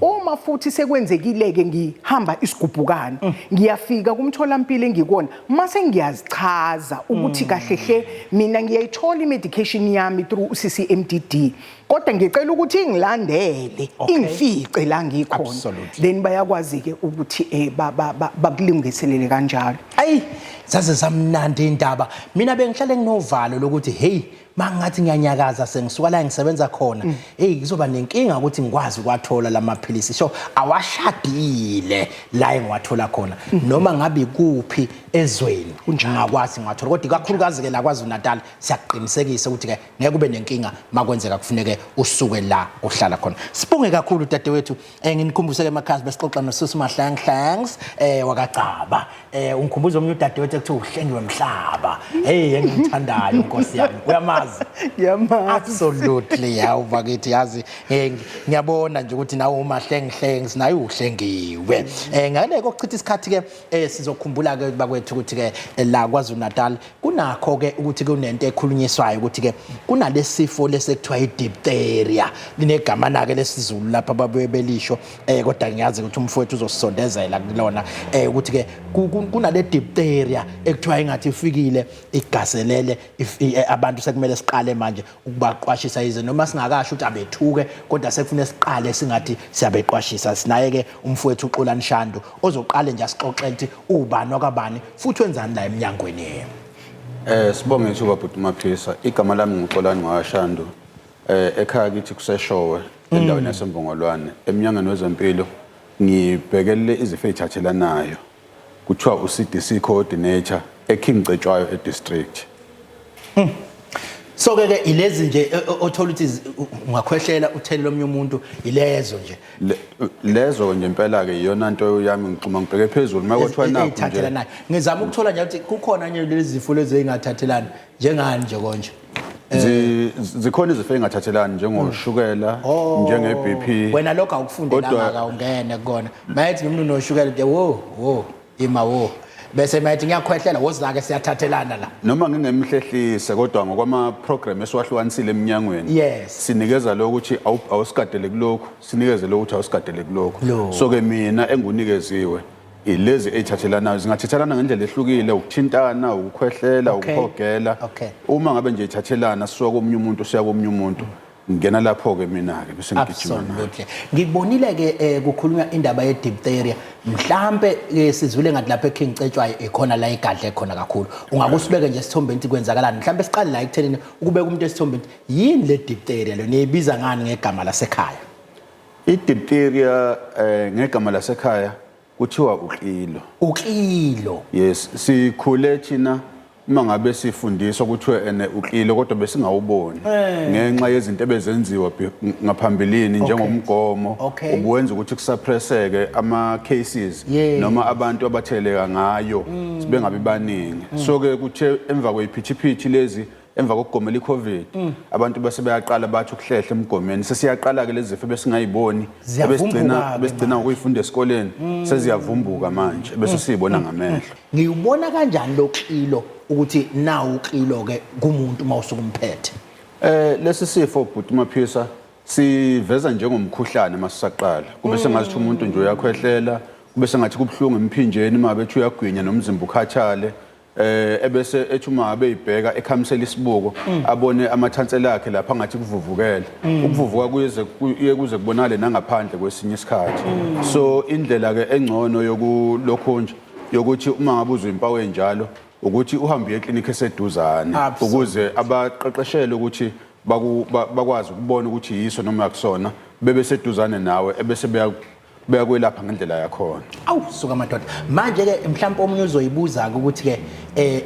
Uma futhi sekwenzekile-ke ngihamba isigubhukane, ngiyafika kumtholampilo engikuwona, mase ngiyazichaza ukuthi kahle hle mina ngiyayithola i-medication yami through u-CCMDD, kodwa ngicela ukuthi ingilandele, ingifice la ngikhona. Then bayakwazi-ke ukuthi bakulungiselele kanjalo. Ayi, zaze zamnandi indaba. Mina bengihlale nginovalo lokuthi hey, mangathi ngiyanyakaza sengisuka la ngisebenza khona, hey, kuzoba nenkinga ukuthi ngikwazi ukwathola lamaphilisi. So awashadile la engiwathola khona, noma ngabe ikuphi ezweni ngingakwazi ngiwathola, kodwa ikakhulukazi ke la KwaZulu Natal siyakuqinisekisa ukuthi ke ngeke kube nenkinga makwenzeka kufuneke usuke la uhlala khona. Sibonge kakhulu dadewethu. Nginikhumbuse ke emakhaya besixoxa noSusi Mahlangihlangs wakaGcaba. Ungikhumbuza omunye udadewethu ekuthiwa uHlengiwe Mhlaba. Hey, engimthandayo Nkosi yami. Uyamazi? Ngiyamazi. Absolutely, yawu bakithi, yazi ngiyabona nje ukuthi nawe uMahlengihlengs naye uHlengiwe. Ngale kokuchitha isikhathi ke, sizokhumbula ke bakwethu ukuthi ke la KwaZulu Natal kunakho ke ukuthi kunento ekhulunyiswayo ukuthi ke kunalesifo lesekuthiwa i-diphtheria, linegama nake lesiZulu lapha babuye belisho, kodwa ngiyazi ukuthi umfowethu uzosondezela kulona, ukuthi ke kunale diphtheria ekuthiwa ingathi ifikile igaselele abantu, sekumele siqale manje ukubaqwashisa, yize noma singakasho ukuthi abethuke, kodwa sekufune siqale singathi siyabeqwashisa. Sinaye ke umfowethu uXolani Shandu ozoqale nje asixoxele ukuthi ubani wakabani futhi wenzani la eminyangweni. Sibonge ithuba bhuti Maphisa. Igama lami nguXolani ngwakashandu. Ekhaya kithi kuseShowe, endaweni yaseMbongolwane. Eminyangweni wezempilo ngibhekelele izifo ezithathelanayo. Kuthiwa u-CDC coordinator eKing Cetshwayo e-district. So ke ke ilezi nje othola ukuthi ungakhwehlela uthelele omunye umuntu, ilezo nje? Lezo nje impela ke iyona nto yami, ngixhuma ngibheke phezulu makuthiwa nakho nje. Ey'thathelanayo. Ngizama ukuthola nje ukuthi kukhona nje lezi zifo lezi ey'ngathathelani njengani nje konje. Zikhona izifo ey'ngathathelani njengoshukela, njenge-BP. Wena lokho awukufundelanga, awungene kukona. Mayethi umuntu unoshukela nje, wo wo, ima wo, bese mayethi ngiyakhwehlela, wozake siyathathelana la. Noma ngingemhlehlise, kodwa ngokwama-program esiwahlukanisile eminyangweni, sinikeza lo ukuthi awusigadele kulokhu, sinikeze lo ukuthi awusigadele kulokhu. Lo. So ke mina engunikeziwe ilezi ey'thathelanayo, zingathathelana ngendlela ehlukile, ukuthintana, ukukhwehlela, ukuhogela. Uma ngabe nje ithathelana sisuka komunye umuntu siya komunye umuntu, ngingena lapho-ke mina-ke bese ngigijima nayo. Absolutely. Ngikubonile ke kukhulunywa indaba ye diphtheria. Mhlambe ke sizwile ngathi lapha eKing Cetshwayo ikhona la igadle khona kakhulu. Ungakusibeke nje isithombeni ukuthi kwenzakalani. Mhlambe siqale la ekuthenini ukubeka umuntu esithombeni ukuthi yini le diphtheria lo, niyibiza ngani ngegama lasekhaya? I-diphtheria ngegama lasekhaya kuthiwa uklilo. Uklilo. Yes, sikhule thina uma ngabe sifundiswa kuthiwe ene uklilo, kodwa besingawuboni ngenxa yezinto ebezenziwa ngaphambilini njengomgomo ubuwenza ukuthi kusuppresseke ama cases noma abantu abatheleka ngayo bengabi baningi. So ke kuthe emva kweyiphithiphithi lezi, emva kokugomela i-COVID, abantu bese beyaqala bathi ukuhlehla emgomeni, sesiyaqala ke lezi zifo besingayiboni, Ziyavumbuka-ke ebesigcina ngokuyifunda esikoleni, seziyavumbuka manje bese siyibona ngamehlo. Ngiwubona kanjani lo klilo ukuthi nawu uklilo ke kumuntu uma usuke umphethe? Lesi sifo bhuti Maphisa siveza njengomkhuhlane masisaqala, kube sengathi umuntu nje uyakhwehlela, kube sengathi kubuhlungu emphinjeni, uma bethi uyagwinya nomzimba ukhathale, ebese ethi uma ngabe ibheka ekhamisela isibuko abone amathansela akhe lapha ngathi kuvuvukele. Ukuvuvuka kuze kuye kuze kubonakale nangaphandle kwesinye isikhathi. So indlela ke engcono yokulokhu nje yokuthi uma ngabe uzwa impawu enjalo ukuthi uhambe uye eklinikhi eseduzane ukuze abaqeqeshelwe ukuthi bakwazi ukubona ukuthi yiso noma akusona, bebe seduzane nawe ebese beyakwelapha ngendlela yakhona. Awu suka madoda. Manje ke mhlawumbe omunye uzoyibuza ke ukuthi ke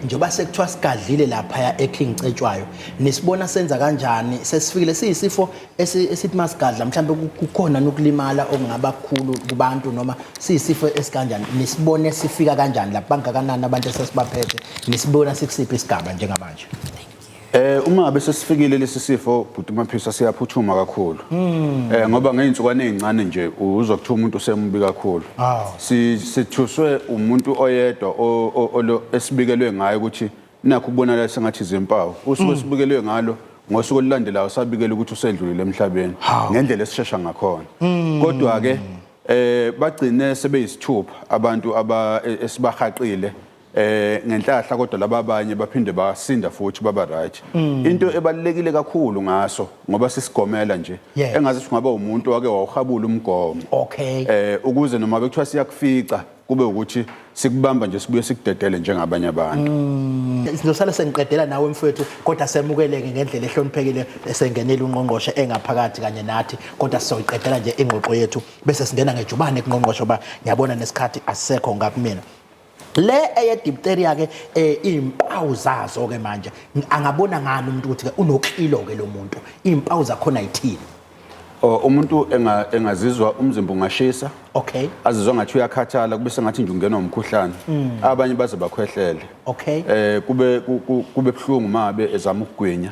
njengoba sekuthiwa sigadlile lapha eKing Cetshwayo, nisibona senza kanjani sesifikile siyisifo esithi masigadla mhlawumbe kukhona nokulimala okungaba kukhulu kubantu, noma siyisifo esikanjani, nisibone sifika kanjani lapha, bangakanani abantu esesibaphethe, nisibona sikusiphi isigaba njengamanje? Uma ngabe sesifikile lesi sifo bhuti Maphisa siyaphuthuma kakhulu. Ngoba ngey'nsukwana ey'ncane nje uzwa kuthiwa umuntu usemubi kakhulu. Sithuswe umuntu oyedwa esibikelwe ngaye ukuthi nakho kubonakala sengathi izimpawu. Usuku esibikelwe ngalo Ngosuku olulandelayo sabikela ukuthi usedlulile emhlabeni ngendlela esishesha ngakhona. Kodwa ke bagcine sebeyisithupha abantu aba esibahaqile ngenhlahla, kodwa laba abanye baphinde basinda futhi baba right. Into ebalekile kakhulu ngaso, ngoba sisigomela nje, engazi singaba umuntu wake wawuhabula umgomo ukuze noma bekuthiwa siyakufica, kube ukuthi sikubamba nje, sibuye sikudedele njengabanye abantu. Sizosala sengiqedela nawe mfowethu, kodwa semukeleke ngendlela ehloniphekile esengenile ungqongqoshe engaphakathi kanye nathi, kodwa sizoyiqedela nje ingxoxo yethu bese singena ngejubane kungqongqoshe, ba ngiyabona nesikhathi asisekho ngakumina. Le eye-diphtheria ke, izimpawu zazo ke manje, angabona ngani umuntu ukuthi ke unoklilo ke lo muntu? Izimpawu zakhona yithini? Oh, umuntu engazizwa umzimba ungashisa, azizwa ngathi uyakhathala, kube sengathi nje ungenwa umkhuhlane. Abanye baze bakhwehlele. Kube buhlungu mabe ezama ukugwinya.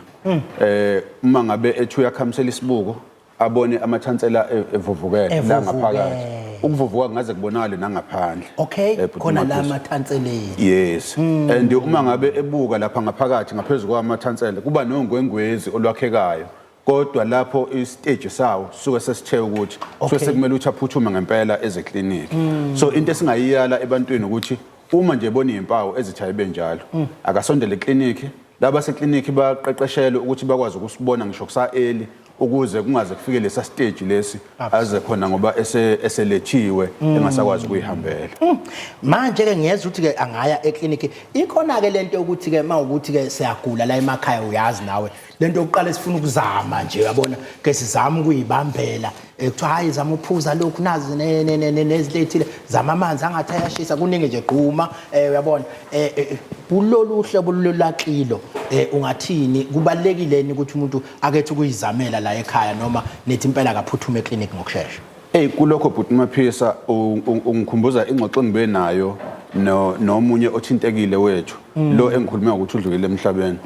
Uma ngabe ethi uyakhamisela isibuko, abone amathansela evuvukele la Evuvukele. ngaphakathi. Ukuvuvuka kungaze kubonakale nangaphandle. Bhuti Khona la Maphisa. mathanseleni. Yes. And uma ngabe ebuka lapha ngaphakathi ngaphezulu kwamathansela, kuba nongwengwezi olwakhekayo. Kodwa lapho istage sawo suke sesithe ukuthi suke sekumele ukuthi aphuthume ngempela ezekliniki. So into esingayiyala ebantwini ukuthi uma nje ebona izimpawu ezithi ayibe njalo, akasondele ekliniki. Laba sekliniki baqeqeshelwe ukuthi bakwazi ukusibona ngisho kusa early, ukuze kungaze kufike lesa stage lesi aze khona ngoba eselethiwe engasakwazi ukuyihambela. Manje ke ngiyezwa ukuthi ke angaya ekliniki. Ikhona ke lento yokuthi ke mawukuthi ke siyagula la emakhaya, uyazi nawe lento yokuqala esifuna ukuzama nje, uyabona ke sizama ukuyibambela. Kuthiwa hayi, zama uphuza lokhu, nazi nezinto ey'thile, zama amanzi angathi ayashisa, kuningi nje, gquma, uyabona. Kulolu hlobo lolakilo, ungathini, kubalulekile ukuthi umuntu akethi ukuyizamela la ekhaya, noma nethi impela akaphuthume ekliniki ngokushesha? Ey, kulokho bhuti Maphisa, ungikhumbuza ingxoxo engibe nayo no nomunye othintekile wethu lo engikhulume ngokuthi udlulile emhlabeni.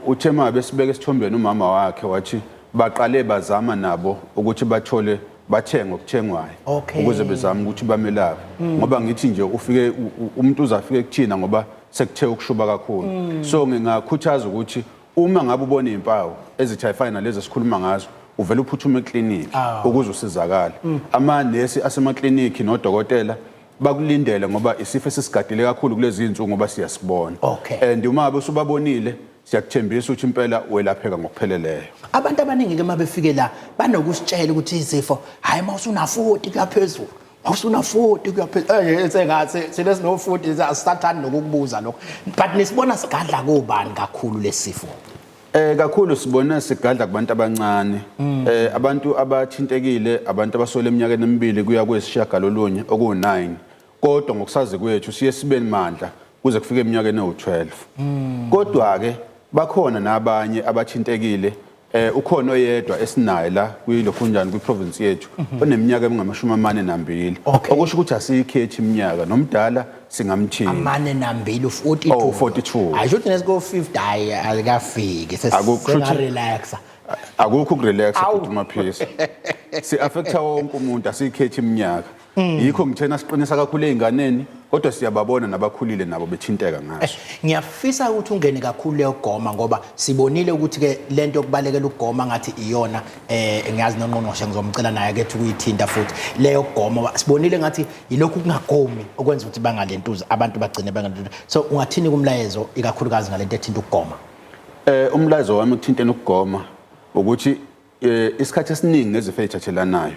Uthe ma besibeka esithombeni umama wakhe, wathi baqale bazama nabo ukuthi bathole, bathenge okuthengwayo ukuze bezame ukuthi bamelaphe, ngoba ngithi nje ufike umuntu uzafike kuthina ngoba sekuthe ukushuba kakhulu. So ngingakhuthaza ukuthi uma ngabe ubona izimpawu ezithi ayifani nalezi esikhuluma ngazo, uvele uphuthume ekliniki ukuze usizakale. Amanesi asemakliniki nodokotela bakulindele, ngoba isifo esisigadile kakhulu kulezi zinsuku, ngoba siyasibona. And uma ngabe usubabonile, siyakuthembisa ukuthi impela welapheka ngokupheleleyo. Abantu abaningi ke mabefike la banokusitshela ukuthi izifo, hayi, mawusuna 40 kuyaphezulu, mawusuna 40 kuyaphezulu, sengathi sile sino 40 asisathandi nokukubuza lokho, but nisibona sigadla kobani kakhulu lesifo? Kakhulu sibona sigadla kubantu abancane. Abantu abathintekile abantu abasole eminyakeni emibili kuya kwesishiyagalolunye, oku9. Kodwa ngokusazi kwethu siye sibe mandla kuze kufike eminyakeni ewu12. Kodwa ke bakhona nabanye abathintekile. Ukhona oyedwa esinaye la kuyilokhunjani kwiprovince yethu oneminyaka engamashumi 42. Okusho ukuthi asiyikhethi iminyaka, nomdala singamthinta. 42, 42. Oh, 42. Ayisho ukuthi nesiko 50, hayi, alikafiki. Sengarelaxa. Akukho ukurelaxa, futhi Maphisa, si affecta wonke umuntu, asiyikhethi iminyaka. Yikho ngithena siqinisa kakhulu ey'nganeni, kodwa siyababona nabakhulile nabo bethinteka ngaso. Ngiyafisa ukuthi ungene kakhulu leyo goma, ngoba sibonile ukuthi ke lento yokubalekela ukugoma ngathi iyona, ngiyazi nongqongqoshe ngizomcela naye kethu ukuyithinta futhi leyo goma. Sibonile ngathi yilokhu kungagomi okwenza ukuthi bangalentuza abantu, bagcine bangalentuza. So ungathini kumlayezo, ikakhulukazi ngalento ethinta ukugoma? Umlayezo wami ukuthinteni ukugoma ukuthi isikhathi esiningi ngezifo ezithathelanayo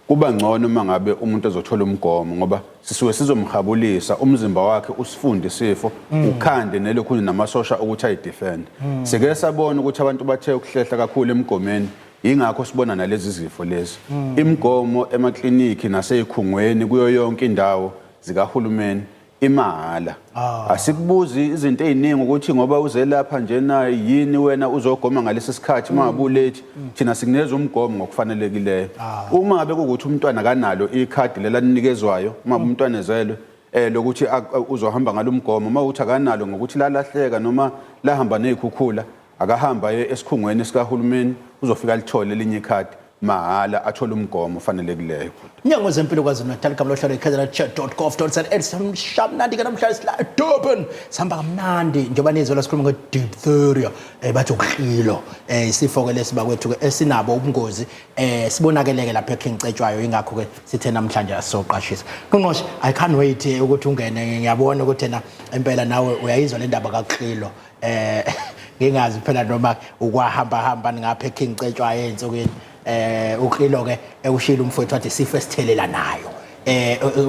kuba ngcono uma ngabe umuntu ezothola umgomo, ngoba sisuke sizomhabulisa umzimba wakhe, usifunde isifo, ukhande nelokhu namasosha ukuthi ayidefend. Sike sabona ukuthi abantu bathe ukuhlehla kakhulu emgomeni, yingakho sibona nalezi zifo lezi. Imigomo emakliniki naseyikhungweni kuyo yonke indawo zikahulumeni imahhala. Asikubuzi izinto eziningi ukuthi ngoba uze lapha njena yini wena uzogoma ngalesi sikhathi uma ngabe ulethi. Thina sikunikeza umgomo ngokufanelekileyo. Uma ngabe kuwukuthi umntwana kanalo ikhadi lela linikezwayo uma umntwana ezelwe lokuthi uzohamba ngalomgomo, uma uthi akanalo ngokuthi lalahleka noma lahamba nezikhukhula, akahamba aye esikhungweni sikahulumeni, uzofika lithole elinye ikhadi. mahhala athole umgomo ofanelekileyo. Mnyango weZempilo KwaZulu-Natal, igama lohlelo i-kzn.gov.za. Shamnandi ke namhlanje, sila eDurban, sihamba kamnandi njengoba nizwe sikhuluma nge-diphtheria, bathi ukuhlilo, isifo ke lesi bakwethu ke esinabo ubungozi, sibonakeleke lapha eKing Cetshwayo. Ingakho ke sithe namhlanje asizoqashisa. Ngqongqoshe, I can't wait ukuthi ungene. Ngiyabona ukuthi na impela nawe uyayizwa le ndaba kakuhlilo. Ngingazi phela noma ukwahamba hamba ngapha eKing Cetshwayo ey'nsukwini. Uklilo ke ekushilo umfowethu, wathi isifo esithelela nayo.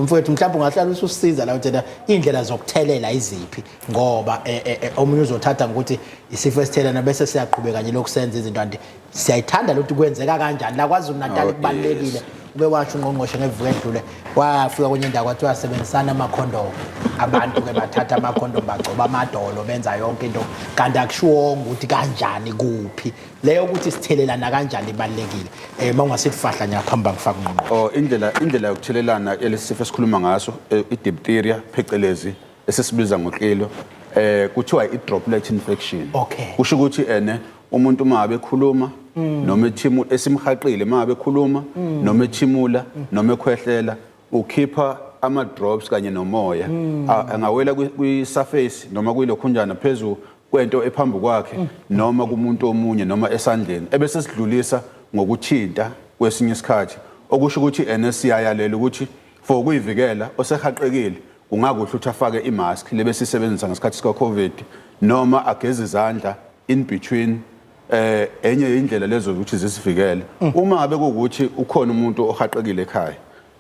Mfowethu, mhlawumbe ungahlala ususiza la uthena indlela zokuthelela iziphi, ngoba omunye uzothatha ngokuthi isifo esithelelana bese siyaqhubeka nje lokusenza izinto, anti siyayithanda ukuthi kwenzeka kanjani la KwaZulu Natal. Kubalulekile. Uke washo ungqongqoshe ngeviki edlule, wafika kwenye indawo kwathiwa sebenzisana amakhondomu. Abantu ke bathatha amakhondomu, bagcoba amadolo, benza yonke into, kanti akushiwonga ukuthi kanjani, kuphi. Leyo ukuthi sithelelana kanjani ibalulekile. Uma ungasifahla nje ngaphambi ngifaka ungqongqoshe. Oh, indlela yokuthelelana yalesi sifo esikhuluma ngaso, i-diphtheria, phecelezi esisibiza ngoklilo, kuthiwa i-droplet infection. Kusho ukuthi ene umuntu uma ngabe ekhuluma noma ethimu esimhaqile, uma ngabe ekhuluma noma ethimula noma ekhwehlela, ukhipha ama drops kanye nomoya, angawela kwi-surface noma kuyilokhunjana phezulu kwento ephambi kwakhe noma kumuntu omunye noma esandleni, ebese sidlulisa ngokuthinta kwesinye isikhathi. Okusho ukuthi ene siyayalela ukuthi for ukuyivikela osehaqekile, kungakuhle ukuthi afake imask lebesisebenzisa ngesikhathi sika Covid noma ageze izandla in between. Enye indlela lezo ukuthi zisivikele. Uma ngabe kuwukuthi ukhona umuntu ohaqekile ekhaya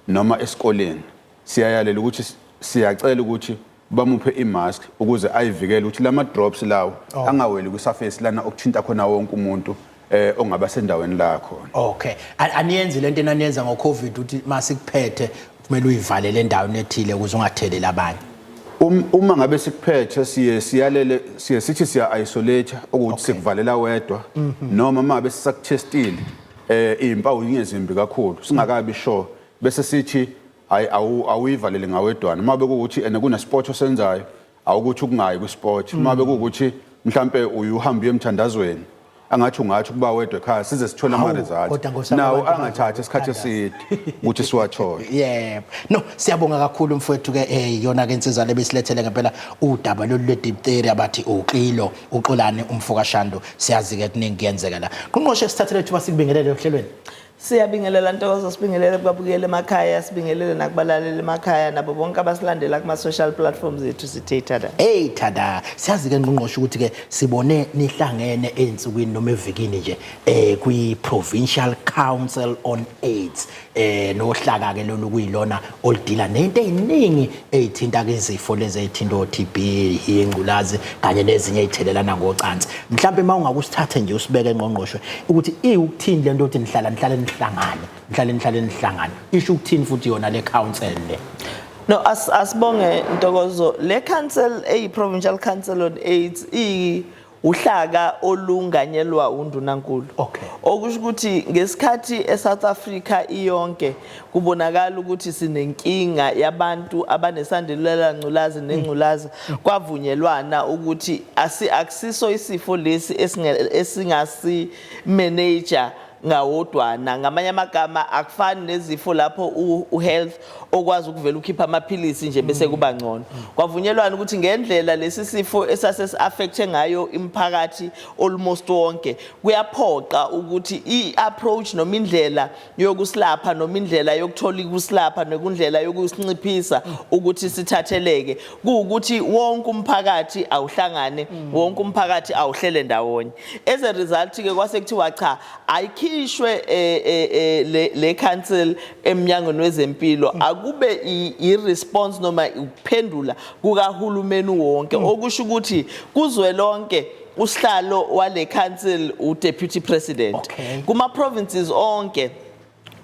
noma esikoleni, siyayalela ukuthi siyacela ukuthi bamuphe imask ukuze ayivikele ukuthi lama drops lawo angaweli kwisurface lana okuthinta khona wonke umuntu ongaba sendaweni la khona. Okay. Aniyenzi lento enaniyenza ngo-Covid, ukuthi masikuphethe kumele uyivalele endaweni ethile ukuze ungatheleli abanye? Uma ngabe sikuphethe, siye siyalele, siye sithi siya isolate, ukuthi sikuvalela wedwa, noma uma ngabe sisakuthestile, izimpawu ingezimbi kakhulu, singakabi sure, bese sithi hayi, awuyivalele ngawedwana. Uma bekuwukuthi ene kune sport osenzayo, awukuthi ukungayi kwisport. Uma bekuwukuthi mhlambe uyuhamba uye emthandazweni, angathi ungathi ukuba wedwa ekhaya size sithole Hawu, ama-results kodwa Nkosi yami, nawo abantu angathathi isikhathi eside ukuthi siwathole. Yebo. No, siyabonga kakhulu mfowethu ke. Yona ke insizwa lebesilethele ngempela udaba lolu lwe-diphtheria, bathi uklilo, uXolani umfoka Shandu. Siyazi ke kuningi kuyenzeka la. Ngqongqoshe, sithathele thuba sikubingelele ohlelweni. Siyabingelela Ntokozo, sibingelele kubabukeli emakhaya, sibingelele nakubalaleli emakhaya nabo bonke abasilandela kuma-social platforms ethu, sithe tada. Hey tada, siyazi ke ngqongqoshe ukuthi ke sibone nihlangene einsukwini noma evikini nje kwi Provincial Council on AIDS, nohlaka ke lolu kuyilona oludila nento eziningi ezithinta ke izifo lezi ezithinta o TB, ingculazi kanye nezinye ezithelelana ngocansi. Mhlawumbe mawungakusithathe nje usibeke ngqongqoshe ukuthi iwukuthini lento ukuthi nihlala nihlale nihlangane, nihlale nihlangane. Isho ukuthini futhi yona le council le? No, asibonge Ntokozo. Le council eyi Provincial Council on AIDS i uhlaka olunganyelwa undunankulu. Okusho ukuthi ngesikhathi eSouth Africa iyonke kubonakala ukuthi sinenkinga yabantu abanesandulela ngculazi nengculaza, kwavunyelwana ukuthi akusiso isifo lesi esingasi manage ngawodwana. Ngamanye amagama, akufani nezifo lapho u-health okwazi ukuvela ukhipha amaphilisi nje bese kuba ngcono. Kwavunyelwana ukuthi ngendlela lesi sifo esase-affecte ngayo imiphakathi almost wonke, kuyaphoqa ukuthi i-approach noma indlela yokusilapha noma indlela yokuthola ukusilapha nekundlela yokusinciphisa ukuthi sithatheleke kuwukuthi wonke umphakathi awuhlangane, wonke umphakathi awuhlele ndawonye. As a result ke kwase kuthiwa cha, ayikhishwe le council eminyangweni wezempilo, akube i-response noma ukuphendula kukahulumeni wonke. Okusho ukuthi kuzwelonke usihlalo wale council u-deputy president. Kuma provinces onke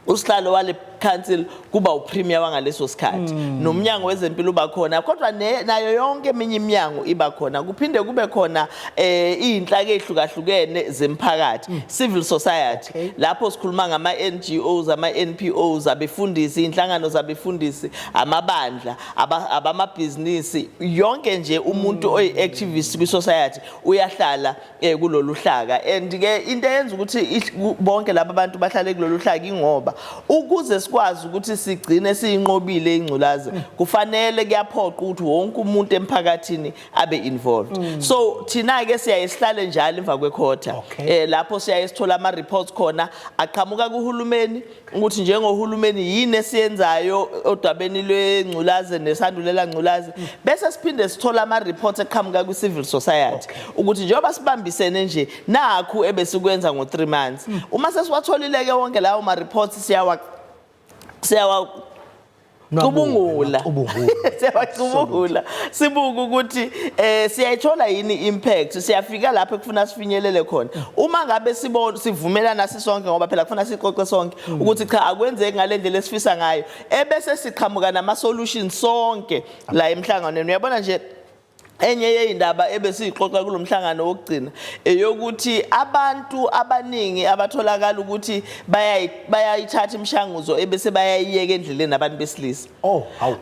usihlalo wale Council kuba upremier wangaleso sikhathi. Nomnyango wezempilo uba khona, kodwa nayo yonke eminye iminyango iba khona. Kuphinde kube khona izinhlaka ezihlukahlukene zemphakathi, civil society. Lapho sikhuluma ngama NGOs, ama NPOs, abefundisi, inhlangano zabefundisi, amabandla, abamabhizinisi, yonke nje umuntu oyi-activist kwi-society uyahlala kulolu hlaka. And ke into eyenza ukuthi bonke laba bantu bahlale kulolu hlaka, ingoba ukuze sikwazi ukuthi sigcine siyinqobile ingculazi, kufanele, kuyaphoqa ukuthi wonke umuntu emphakathini abe involved. So thina ke siyaye sihlale njalo emva kwekhotha, lapho siyaye sithola ama reports khona aqhamuka kuhulumeni, ukuthi njengohulumeni yini esiyenzayo odabeni lwengculazi nesandulela ngculazi, bese siphinde sithola ama reports eqhamuka kwi civil society ukuthi njengoba sibambisene nje, nakhu ebesikwenza ngo 3 months. Uma sesiwatholile ke wonke lawo ma reports, siyawa cubungula. Cubungula. Siyawacubungula, sibuke ukuthi siyayithola yini impact, siyafika lapho ekufuna sifinyelele khona. Uma ngabe sibona sivumelana sisonke, ngoba phela kufuna sixoxe sonke ukuthi cha, akwenzeki ngale ndlela esifisa ngayo, ebese siqhamuka nama solutions sonke la emhlanganweni. Uyabona nje, enye yeyindaba ebesiyixoxa kulomhlangano wokugcina eyokuthi abantu abaningi abatholakala ukuthi bayayithatha imishanguzo ebese bayayiyeka endleleni, abantu besilisa. Oh, hawu.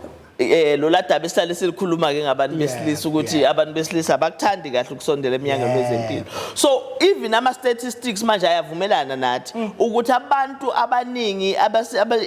Lo ladaba esihlale silikhuluma ke ngabantu besilisa, ukuthi abantu besilisa abakuthandi kahle ukusondela eminyangweni wezempilo. So even ama statistics manje ayavumelana nathi ukuthi abantu abaningi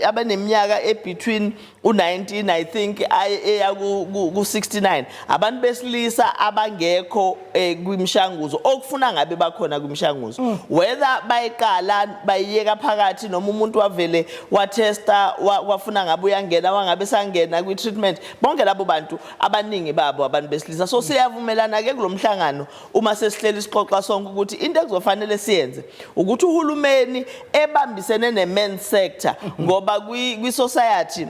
abaneminyaka e between u19, I think, eya ku 69, abantu besilisa abangekho kwimishanguzo okufuna ngabe bakhona kwimishanguzo, whether bayiqala bayiyeka phakathi, noma umuntu wavele watesta, wafuna ngabe uyangena, wangabe sangena kwi-treatment, bonke labo bantu abaningi babo abantu besilisa. So siyavumelana ke kulomhlangano uma sesihleli sixoxa sonke ukuthi into ekuzofanele siyenze ukuthi uhulumeni ebambisene ne-men sector, ngoba kwi-society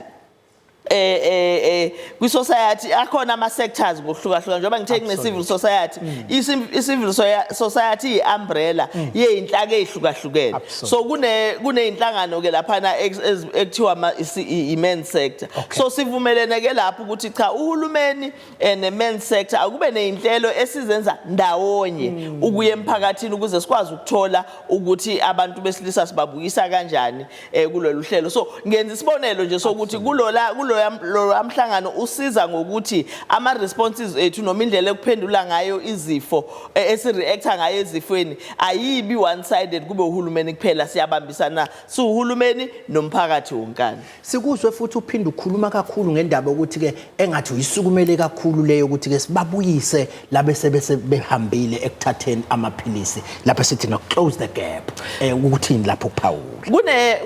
kwi-society akhona ama sectors ngokuhlukahlukana. Njengoba ngithe kune civil society, i-civil society iyi-umbrella yeyinhlaka ey'hlukahlukene. So kuneyinhlangano ke laphana ekuthiwa i-men sector. So sivumelene ke lapho ukuthi cha, uhulumeni ne-men sector akube ney'nhlelo esizenza ndawonye ukuya emphakathini ukuze sikwazi ukuthola ukuthi abantu besilisa sibabuyisa kanjani kulolu hlelo. So ngenza isibonelo nje sokuthi kulola kuloya loya mhlangano usiza ngokuthi ama responses ethu noma indlela ekuphendula ngayo izifo, esireacta ngayo ezifweni, ayibi one sided, kube uhulumeni kuphela. Siyabambisana siwuhulumeni nomphakathi wonkana. Sikuzwe futhi uphinde ukhuluma kakhulu ngendaba ukuthi ke engathi uyisukumele kakhulu leyo ukuthi ke sibabuyise labe sebese behambile ekuthatheni amaphilisi, lapha sithi no close the gap. Ukuthini lapho kuphawula?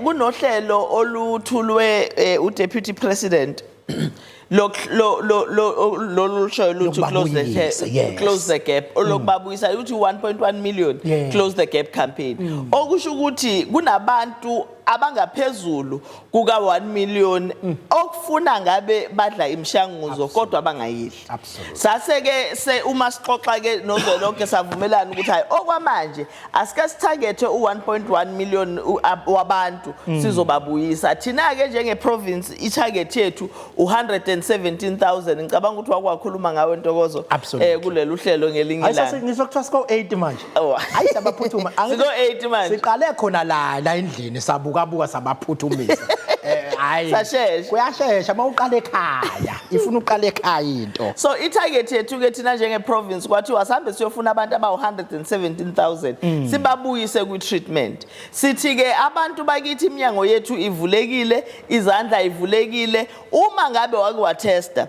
Kunohlelo oluthulwe uDeputy President lo lo lo lo lolu lushoyo luthi close the Lokubabuyisa, yes. close the gap, olokubabuyisa, uthi 1.1 million close the gap campaign, okusho ukuthi kunabantu abangaphezulu kuka 1 million okufuna ngabe badla imishanguzo kodwa bangayidli. Sase ke se uma sixoxa ke nozwelonke, savumelana ukuthi hayi, okwamanje asike sithagethe u1.1 million wabantu sizobabuyisa. Thina ke njenge province, i-target yethu u117000. Ngicabanga ukuthi wakwakhuluma ngawe, Ntokozo, kulelu hlelo ngelinye Hayi, ilanga. sase ngisho kuthiwa siko 8 manje. Oh. Hayi, siyabaphuthuma. Siko 8 manje. Siqale khona la endlini, sabuka buka, sabaphuthumisa. Hayi. Sashesha. Kuyashesha mawuqala ekhaya. Ifuna uqala ekhaya into. So i-target yethu ke thina njenge province, kwathiwa sihambe siyofuna abantu abawu-117,000 sibabuyise kwi-treatment. Sithi ke abantu bakithi, iminyango yethu ivulekile, izandla ivulekile. Uma ngabe wake watesta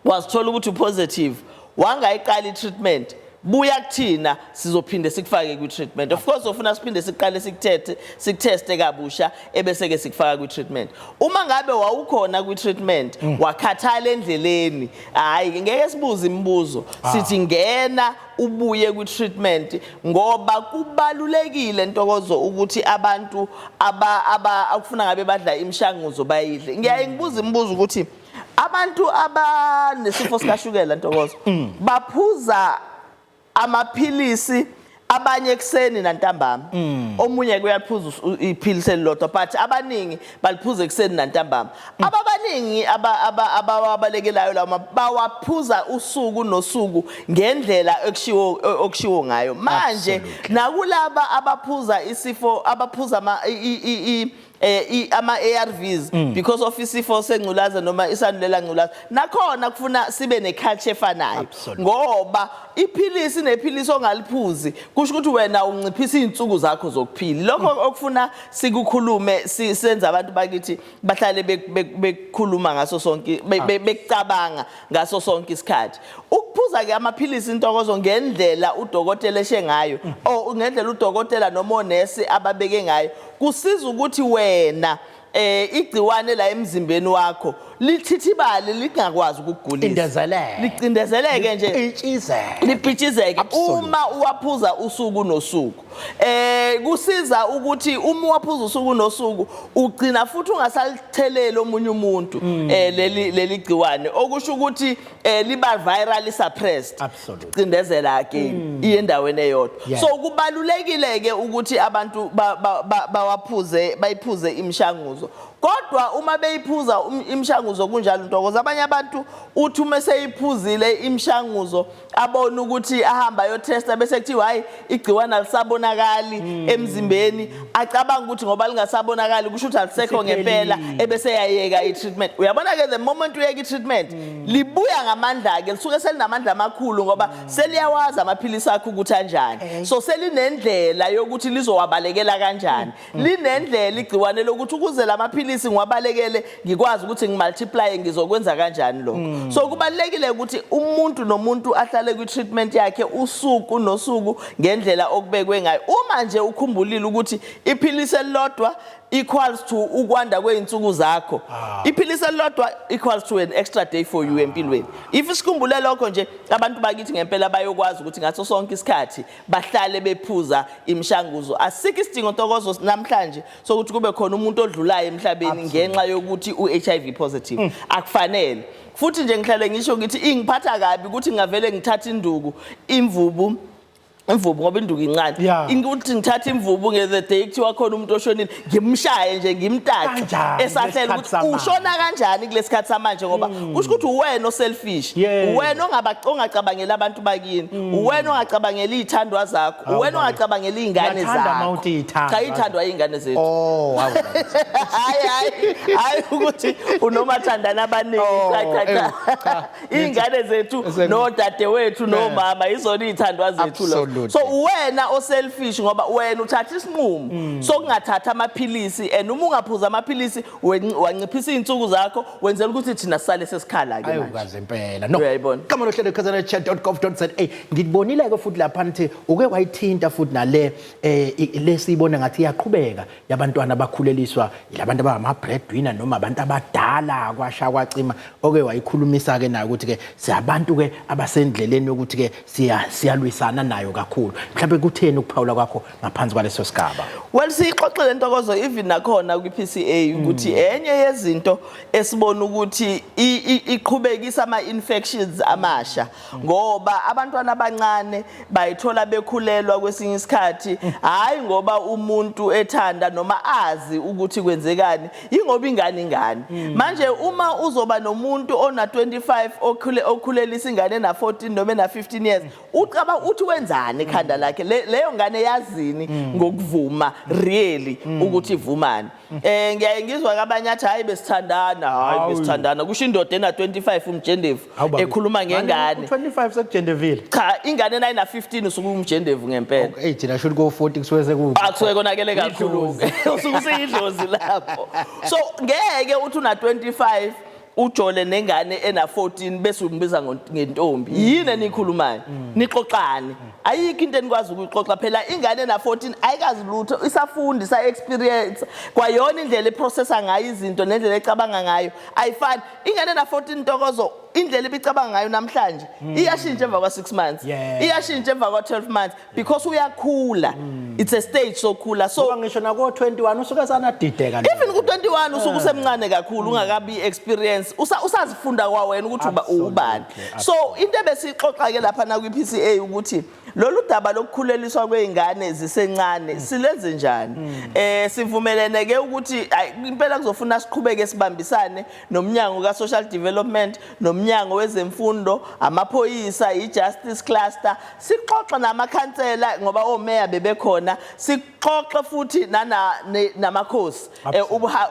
wazithola ukuthi upositive, wangayiqala i-treatment, buya kuthina, sizophinde sikufake kwi-treatment. Of course ufuna siphinde siqale sikuthethe, sikuteste kabusha, ebese ke sikufaka kwi-treatment. Uma ngabe wawukhona kwi-treatment wakhathala endleleni, hayi, ngeke sibuze imibuzo, sithi ngena ubuye kwi-treatment, ngoba kubalulekile, Ntokozo, ukuthi abantu aba aba akufuna ngabe badla imishanguzo bayidle. Ngiyaye ngibuza imibuzo ukuthi abantu abanesifo sikashukela, Ntokozo, baphuza amaphilisi Abanye ekuseni nantambama. Omunye kuyaphuza iphilisi elilodwa, but abaningi baliphuza ekuseni nantambama. Ababaningi abawabalekelayo lawo bawaphuza usuku nosuku ngendlela okushiwo ngayo. Manje nakulaba abaphuza isifo, abaphuza ama ama-ARVs because of isifo sengculaza noma isandulela ngculaza, nakhona kufuna sibe ne-culture efanayo, ngoba iphilisi nephilisi ongaliphuzi kusho ukuthi wena unciphisa izinsuku zakho zokuphila. Lokho okufuna sikukhulume, senza abantu bakithi bahlale bekukhuluma ngaso sonke, bekucabanga ngaso sonke isikhathi. Ukuphuza ke amaphilisi, intokozo, ngendlela udokotela eshe ngayo or ngendlela udokotela noma onesi ababeke ngayo, kusiza ukuthi wena igciwane la emzimbeni wakho lithithibale, lingakwazi ukukugulisa. Cindezeleke. Licindezeleke nje. Lipitshizeke. Lipitshizeke uma uwaphuza usuku nosuku. Kusiza ukuthi uma uwaphuza usuku nosuku ugcina futhi ungasalitheleli omunye umuntu leli gciwane, okusho ukuthi liba virally suppressed. Cindezela again, iye endaweni eyodwa. So kubalulekile ke ukuthi abantu bawaphuze, bayiphuze imishanguzo. Kodwa uma beyiphuza imishanguzo kunjalo, Ntokozo, abanye abantu uthi uma seyiphuzile imishanguzo abone ukuthi ahamba ayotesta, bese kuthiwa hayi, igciwane alisabonakali emzimbeni, acabanga ukuthi ngoba lingasabonakali kusho ukuthi alisekho ngempela, ebese yayeka i-treatment. Uyabona ke, the moment uyeka i-treatment, libuya ngamandla ke, lisuke selinamandla amakhulu ngoba seliyawazi amaphilisi akho ukuthi anjani. So selinendlela yokuthi lizowabalekela kanjani. Linendlela igciwane lokuthi ukuze lamaphilisi ngiwabalekele, ngikwazi ukuthi ngimultiply, ngizokwenza kanjani lokho. So kubalulekile ukuthi umuntu nomuntu ahlale kwi-treatment yakhe usuku nosuku ngendlela okubekwe ngayo. Uma nje ukhumbulile ukuthi iphilisi elilodwa equals to ukwanda kwey'nsuku zakho, iphilisi elilodwa equals to an extra day for you empilweni, if sikhumbule lokho nje, abantu bakithi ngempela bayokwazi ukuthi ngaso sonke isikhathi bahlale bephuza imishanguzo. Asikho isidingo, Ntokozo, namhlanje sokuthi kube khona umuntu odlulayo emhlabeni ngenxa yokuthi u-HIV positive. Akufanele. Futhi nje ngihlale ngisho ngithi ingiphatha kabi ukuthi ngingavele ngithathe induku, imvubu, imvubu, ngoba induku incane, ukuthi ngithathe imvubu nge-the day kuthiwa khona umuntu oshonile, ngimshaye nje, ngimtace Kanjani esahlela kulesikhathi ukuthi samanje? Ushona kanjani kulesikhathi samanje? Ngoba kusho ukuthi uwena oselfish, uwena ongacabangeli abantu bakini, uwena ongacabangeli iy'thandwa zakho, uwena ongacabangeli iy'ngane Ngiyathanda zakho. uma uthi iy'thandwa. Cha, iy'thandwa iy'ngane zethu. Oh, hawu. Hayi, hayi, hayi ukuthi unomathandana abaningi. Cha, cha, cha. Cha. Iy'ngane zethu nodadewethu nomama izona iy'thandwa zethu lo. So uwena oselfish ngoba wena uthatha isinqumo sokungathatha amaphilisi, and uma ungaphuza amaphilisi wanciphisa iy'nsuku zakho, wenzela ukuthi thina sisale sesikhala-ke manje. Ayukaze impela no. Uyayibona. Kama lohlelo kzn.gov.za, ngibonile ke futhi lapha nithi uke wayithinta futhi nale lesiyibona ngathi iyaqhubeka yabantwana abakhuleliswa labantu abangama breadwinner noma abantu abadala kwasha kwacima, oke wayikhulumisa ke nayo ukuthi ke siyabantu ke abasendleleni yokuthi ke siyalwisana nayo kakhulu. Mhlawumbe kutheni ukuphawula kwakho ngaphansi kwaleso sigaba? Well, siyixoxele, Ntokozo, even nakhona kwi-PCA ukuthi enye yezinto esibona ukuthi iqhubekisa ama-infections amasha, ngoba abantwana abancane bayithola bekhulelwa kwesinye isikhathi, hhayi ngoba umuntu ethanda noma azi ukuthi kwenzekani, yingoba ingane. Manje uma uzoba nomuntu ona 25 okhulelisa ingane ena 14 noma ena 15 years, ucaba uthi wenzani ekhanda lakhe? Leyo ngane yazini ngokuvuma really ukuthi ivumani? Ngiyaye ngizwa kabanye athi hayi, besithandana, hayi, besithandana, kusho indoda ena 25, umjendevu, Hawu baba. ekhuluma ngengane. U25 sekujendevile. Cha, ingane nayina 15 usuke umjendevu ngempela. Hey, thina shuthi ko 40 kusuke seku Akusuke konakele kakhulu, usuke useyidlozi lapho. So ngeke uthi una 25 ujole nengane ena 14 bese umbiza ngentombi. Yini enikhulumayo? Nixoxani? Ayikho into enikwazi ukuyixoxa. Phela ingane ena 14 ayikazi lutho, isafunda, isa experience kwayona. Indlela eprocessa ngayo izinto nendlela ecabanga ngayo ayifani. Ingane ena 14, Ntokozo, indlela ebicabanga ngayo namhlanje iyashintsha emva kwa 6 months, iyashintsha emva kwa 12 months, because uyakhula. It's a stage sokhula, so Ngoba ngisho nako 21 usuke sanadideka lo. Even ku-21 usuke usemncane kakhulu, ungakabi experience, usazifunda kwawena ukuthi ubani. So into ebesiyixoxa ke lapha na kwi-PCA ukuthi Lolu daba lokukhuleliswa kwezingane zisencane silenze njani? Sivumelene ke ukuthi impela kuzofuna siqhubeke sibambisane nomnyango ka Social Development, nomnyango wezemfundo, amaphoyisa, i-Justice Cluster, sixoxe namakhansela ngoba omeya bebekhona, sixoxe futhi nana namakhosi,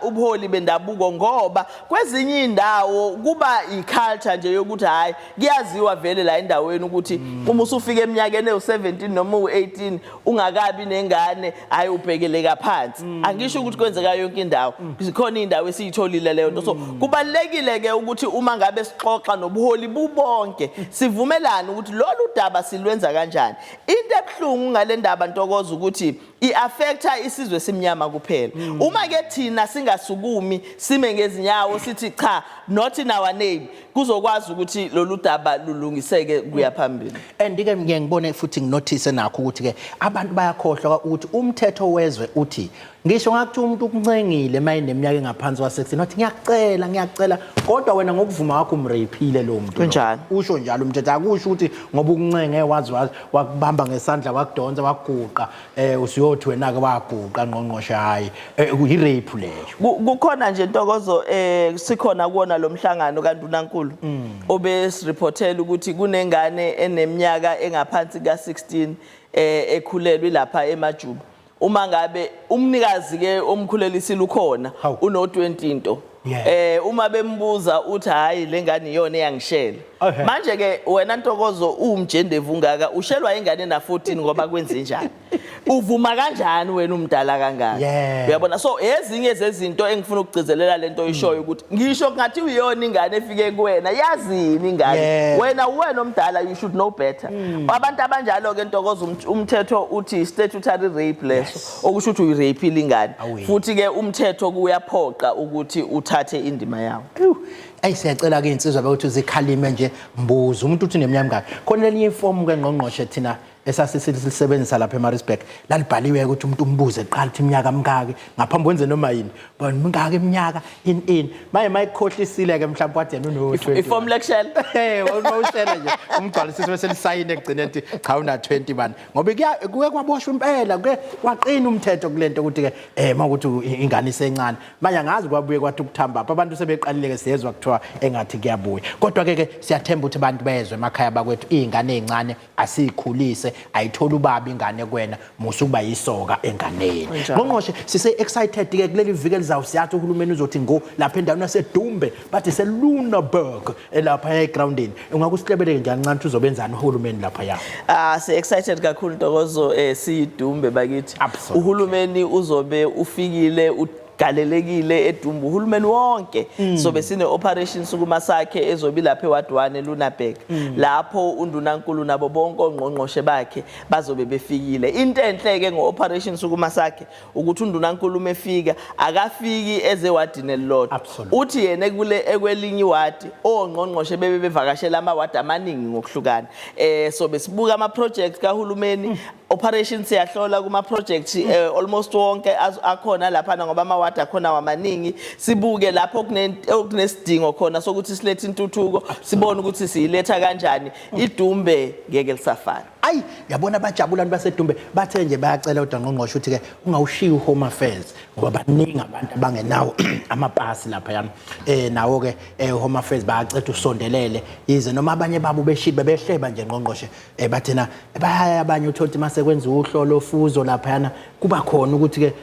ubuholi bendabuko, ngoba kwezinye indawo kuba i-culture nje yokuthi hayi, kuyaziwa vele la endaweni ukuthi uma usufika eminyakeni ewu-17 noma u-18 ungakabi nengane, hayi, ubhekeleka phansi. Angisho ukuthi kwenzeka yonke indawo, zikhona indawo esiyitholile leyo nto. So kubalekile ke ukuthi uma ngabe sixoxa nobuholi bubonke sivumelane ukuthi lolu daba silwenza kanjani. Into ebuhlungu ngale ndaba, Ntokozo, ukuthi i-affecta isizwe simnyama kuphela. Uma ke thina singasukumi sime ngezinyawo sithi cha, not in our name, kuzokwazi ukuthi lolu daba lulungiseke kuya phambili. And ke ngiye ngibone futhi nginothise nakho ukuthi ke abantu bayakhohlwa ukuthi umthetho wezwe uthi ngisho ngakuthi umuntu ukuncengile mayineminyaka engaphansi kwa-16, wathi ngiyakucela, ngiyakucela, kodwa wena ngokuvuma kwakho umrapeile lo muntu lo. Kunjalo. Usho njalo umthetho. Akusho ukuthi ngoba ukuncenge wazi wazi wakubamba ngesandla, wakudontsa, wakuguqa, usuyothi wena ke waguqa, ngqongqoshe, hayi, yi-rape leyo. Kukhona nje, Ntokozo, sikhona kuwona lo mhlangano kaNdunankulu obesireportela ukuthi kunengane eneminyaka engaphansi ka-16 ekhulelwe lapha eMajuba. Uma ngabe umnikazi ke omkhulelisile ukhona, uno 20 into, uma bembuza uthi hayi, lengane iyona eyangishela. Manje ke wena Ntokozo, uwumjendevu ungaka, ushelwa ingane na 14 ngoba kwenze njani? Uvuma kanjani wena umdala kangaka? Uyabona, so ezinye zezinto engifuna ukugcizelela lento oyishoyo ukuthi ngisho kungathi uyona ingane efike kuwena, yazini ingane? Wena uwena omdala, you should know better. Abantu abanjalo ke, Ntokozo, umthetho uthi statutory rape leso, okusho ukuthi uyirapeile ingane. Futhi ke umthetho kuyaphoqa ukuthi uthathe indima yawo. Ewu, ayi, siyacela ke insizwa ukuthi zikhalime nje, mbuzo umuntu uthi uneminyaka mingaki. Khona lelinye ifomu ke, ngqongqoshe, thina esasisebenzisa lapha eMaritzburg, lalibhaliwe ukuthi umuntu umbuze kuqala ukuthi iminyaka mingaki ngaphambi kwenze noma yini. Bona mingaki iminyaka in in maye mayikhohlisile ke mhlawumbe wathi yena uno 20. Ifomu lekushela. Uma ushela nje umgcwalisisi bese lisayine ekugcineni ukuthi cha, una 20 bani, ngoba kuye kwaboshwa impela, kuke kwaqina umthetho kulento ukuthi ke mawukuthi ingane isencane. Manje angazi, kwabuye kwathi ukuthamba apha, abantu sebeqalile ke, siyezwa kuthiwa engathi kuyabuya, kodwa ke siyathemba ukuthi abantu bezwe emakhaya bakwethu, izingane ezincane asiyikhulise, ayithola ubaba ingane kwena, musa ukuba yisoka enganeni. Ngqongqoshe, sise excited ke kuleli viki elizayo. Siyathi uhulumeni uzothi ngo lapha endaweni yaseDumbe, bathi seLuneburg elapha egroundini. Ungakusihlebeleke nje kancane ukuthi uzobenzani uhulumeni lapha ya? Ah, si excited kakhulu, Ntokozo, siyidumbe bakithi. Uhulumeni uzobe ufikile, ugalelekile eDumbe, uhulumeni wonke. Sobe sine operation sukuma sakhe ezobe lapha eWard 1 eLunaburg. Lapho undunankulu nabo bonke ongqongqoshe bakhe bazobe befikile. Into enhle ke ngo-operation sukuma sakhe ukuthi undunankulu uma efika akafiki ezewadini elilodwa. Uthi yena kule ekwelinye iwadi, ongqongqoshe bebe bevakashela amawadi amaningi ngokuhlukana. So besibuka ama projects kahulumeni, operation siyahlola kuma projects almost wonke akhona lapha, ngoba amawadi akhona wamaningi. Sibuke lapho okunesidingo khona sokuthi silethe intuthuko, sibone ukuthi siyiletha kanjani. Idumbe ngeke lisafana. Ayi, yabona, bajabula abantu basedumbe. Bathe nje bayacela kodwa, ngqongqoshe, ukuthi ke ungawushiyi uHome Affairs, ngoba baningi abantu abangenawo amapasi lapha. Nawo ke Home Affairs bayacela usondelele, yize noma abanye babo beshile, bebehleba nje, ngqongqoshe, bathena bayaya abanye, uthola ukuthi mase kwenziwa uhlolo fuzo laphayana kuba khona ukuthi ke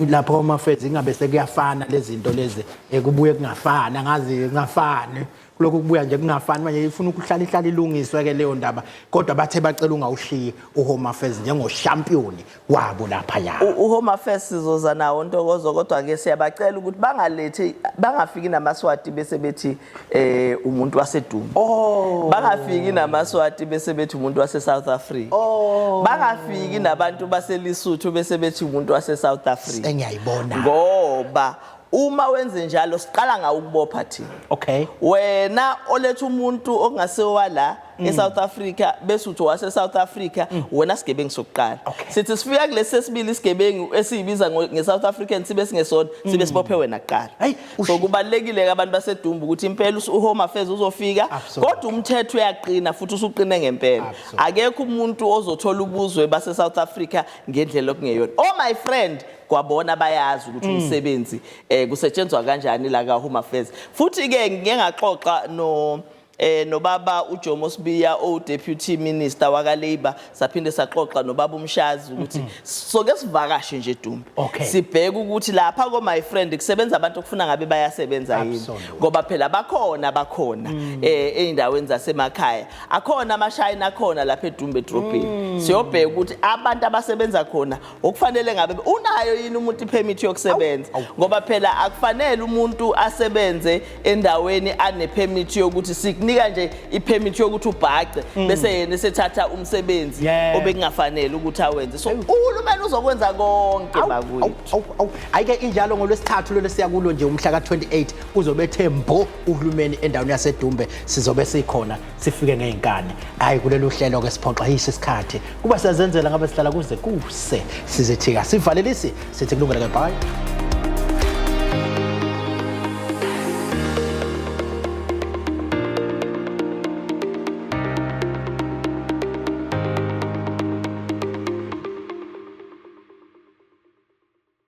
lapha Home Affairs ingabe sekuyafana lezi zinto lezi, kubuye kungafani, angazi, kungafani kulokhu kubuya nje kungafani. Manje ifuna ukuhlala ihlala ilungiswe ke leyo ndaba, kodwa bathe bacela ungawushiyi uHome Affairs njengoshampion wabo lapha ya. UHome Affairs sizoza nawo, Ntokozo, kodwa ke siyabacela ukuthi bangalethi, bangafiki namaswati bese bethi umuntu waseDumbe. Bangafiki namaswati bese bethi umuntu wase South Africa. Bangafiki nabantu baseLesotho bese bethi umuntu wase South Africa. Engiyayibona. Ngoba Uma wenze njalo siqala ngawo ukubopha thina. Okay. Wena oletha umuntu okungasewa la eSouth Africa bese uthi wase South Africa wena sigebengu sokuqala. Okay. Sithi sifika kulesi sesibili isigebengu esiyibiza ngeSouth African sibe singesona sibe sibophe wena kuqala. Hayi, So kubalekile ke abantu baseDumbe ukuthi impela uHome Affairs uzofika Absolutely. kodwa umthetho uyaqina futhi usuqine ngempela. Absolutely. Akekho umuntu ozothola ubuzwe base South Africa ngendlela okungeyona. Oh my friend kwabona bayazi ukuthi umsebenzi kusetshenzwa kanjani la ka Home Affairs. Futhi ke ngike ngaxoxa no nobaba uJomo Sibiya o deputy minister waka Labour saphinde saxoxa nobaba uMshazi ukuthi soke sivakashe nje eDumbe. Okay. Sibheke ukuthi lapha ko my friend kusebenza abantu okufuna ngabe bayasebenza yini. Absolutely. Ngoba phela bakhona ey'ndaweni zasemakhaya. Akhona amashayina akhona lapha eDumbe edrobheni. Siyobheka ukuthi abantu abasebenza khona okufanele ngabe unayo yini umuntu ipermit yokusebenza ngoba phela akufanele umuntu asebenze endaweni anepermit yokuthi sikunika nje ipermit yokuthi ubhace bese yena esethatha umsebenzi obekungafanele ukuthi awenze. So uhulumeni uzokwenza konke bakwethu. Ayike injalo ngolwesithathu lolu siya kulo nje umhla ka-28 uzobe ethe mbo uhulumeni endaweni yaseDumbe sizobe sikhona sifike ngey'nkani. Hhayi kulolu hlelo ke siphoxa yiso isikhathi kuba siyazenzela ngabe sihlala kuze kuse sizithika sivalelisi sithi kulungele ke bye.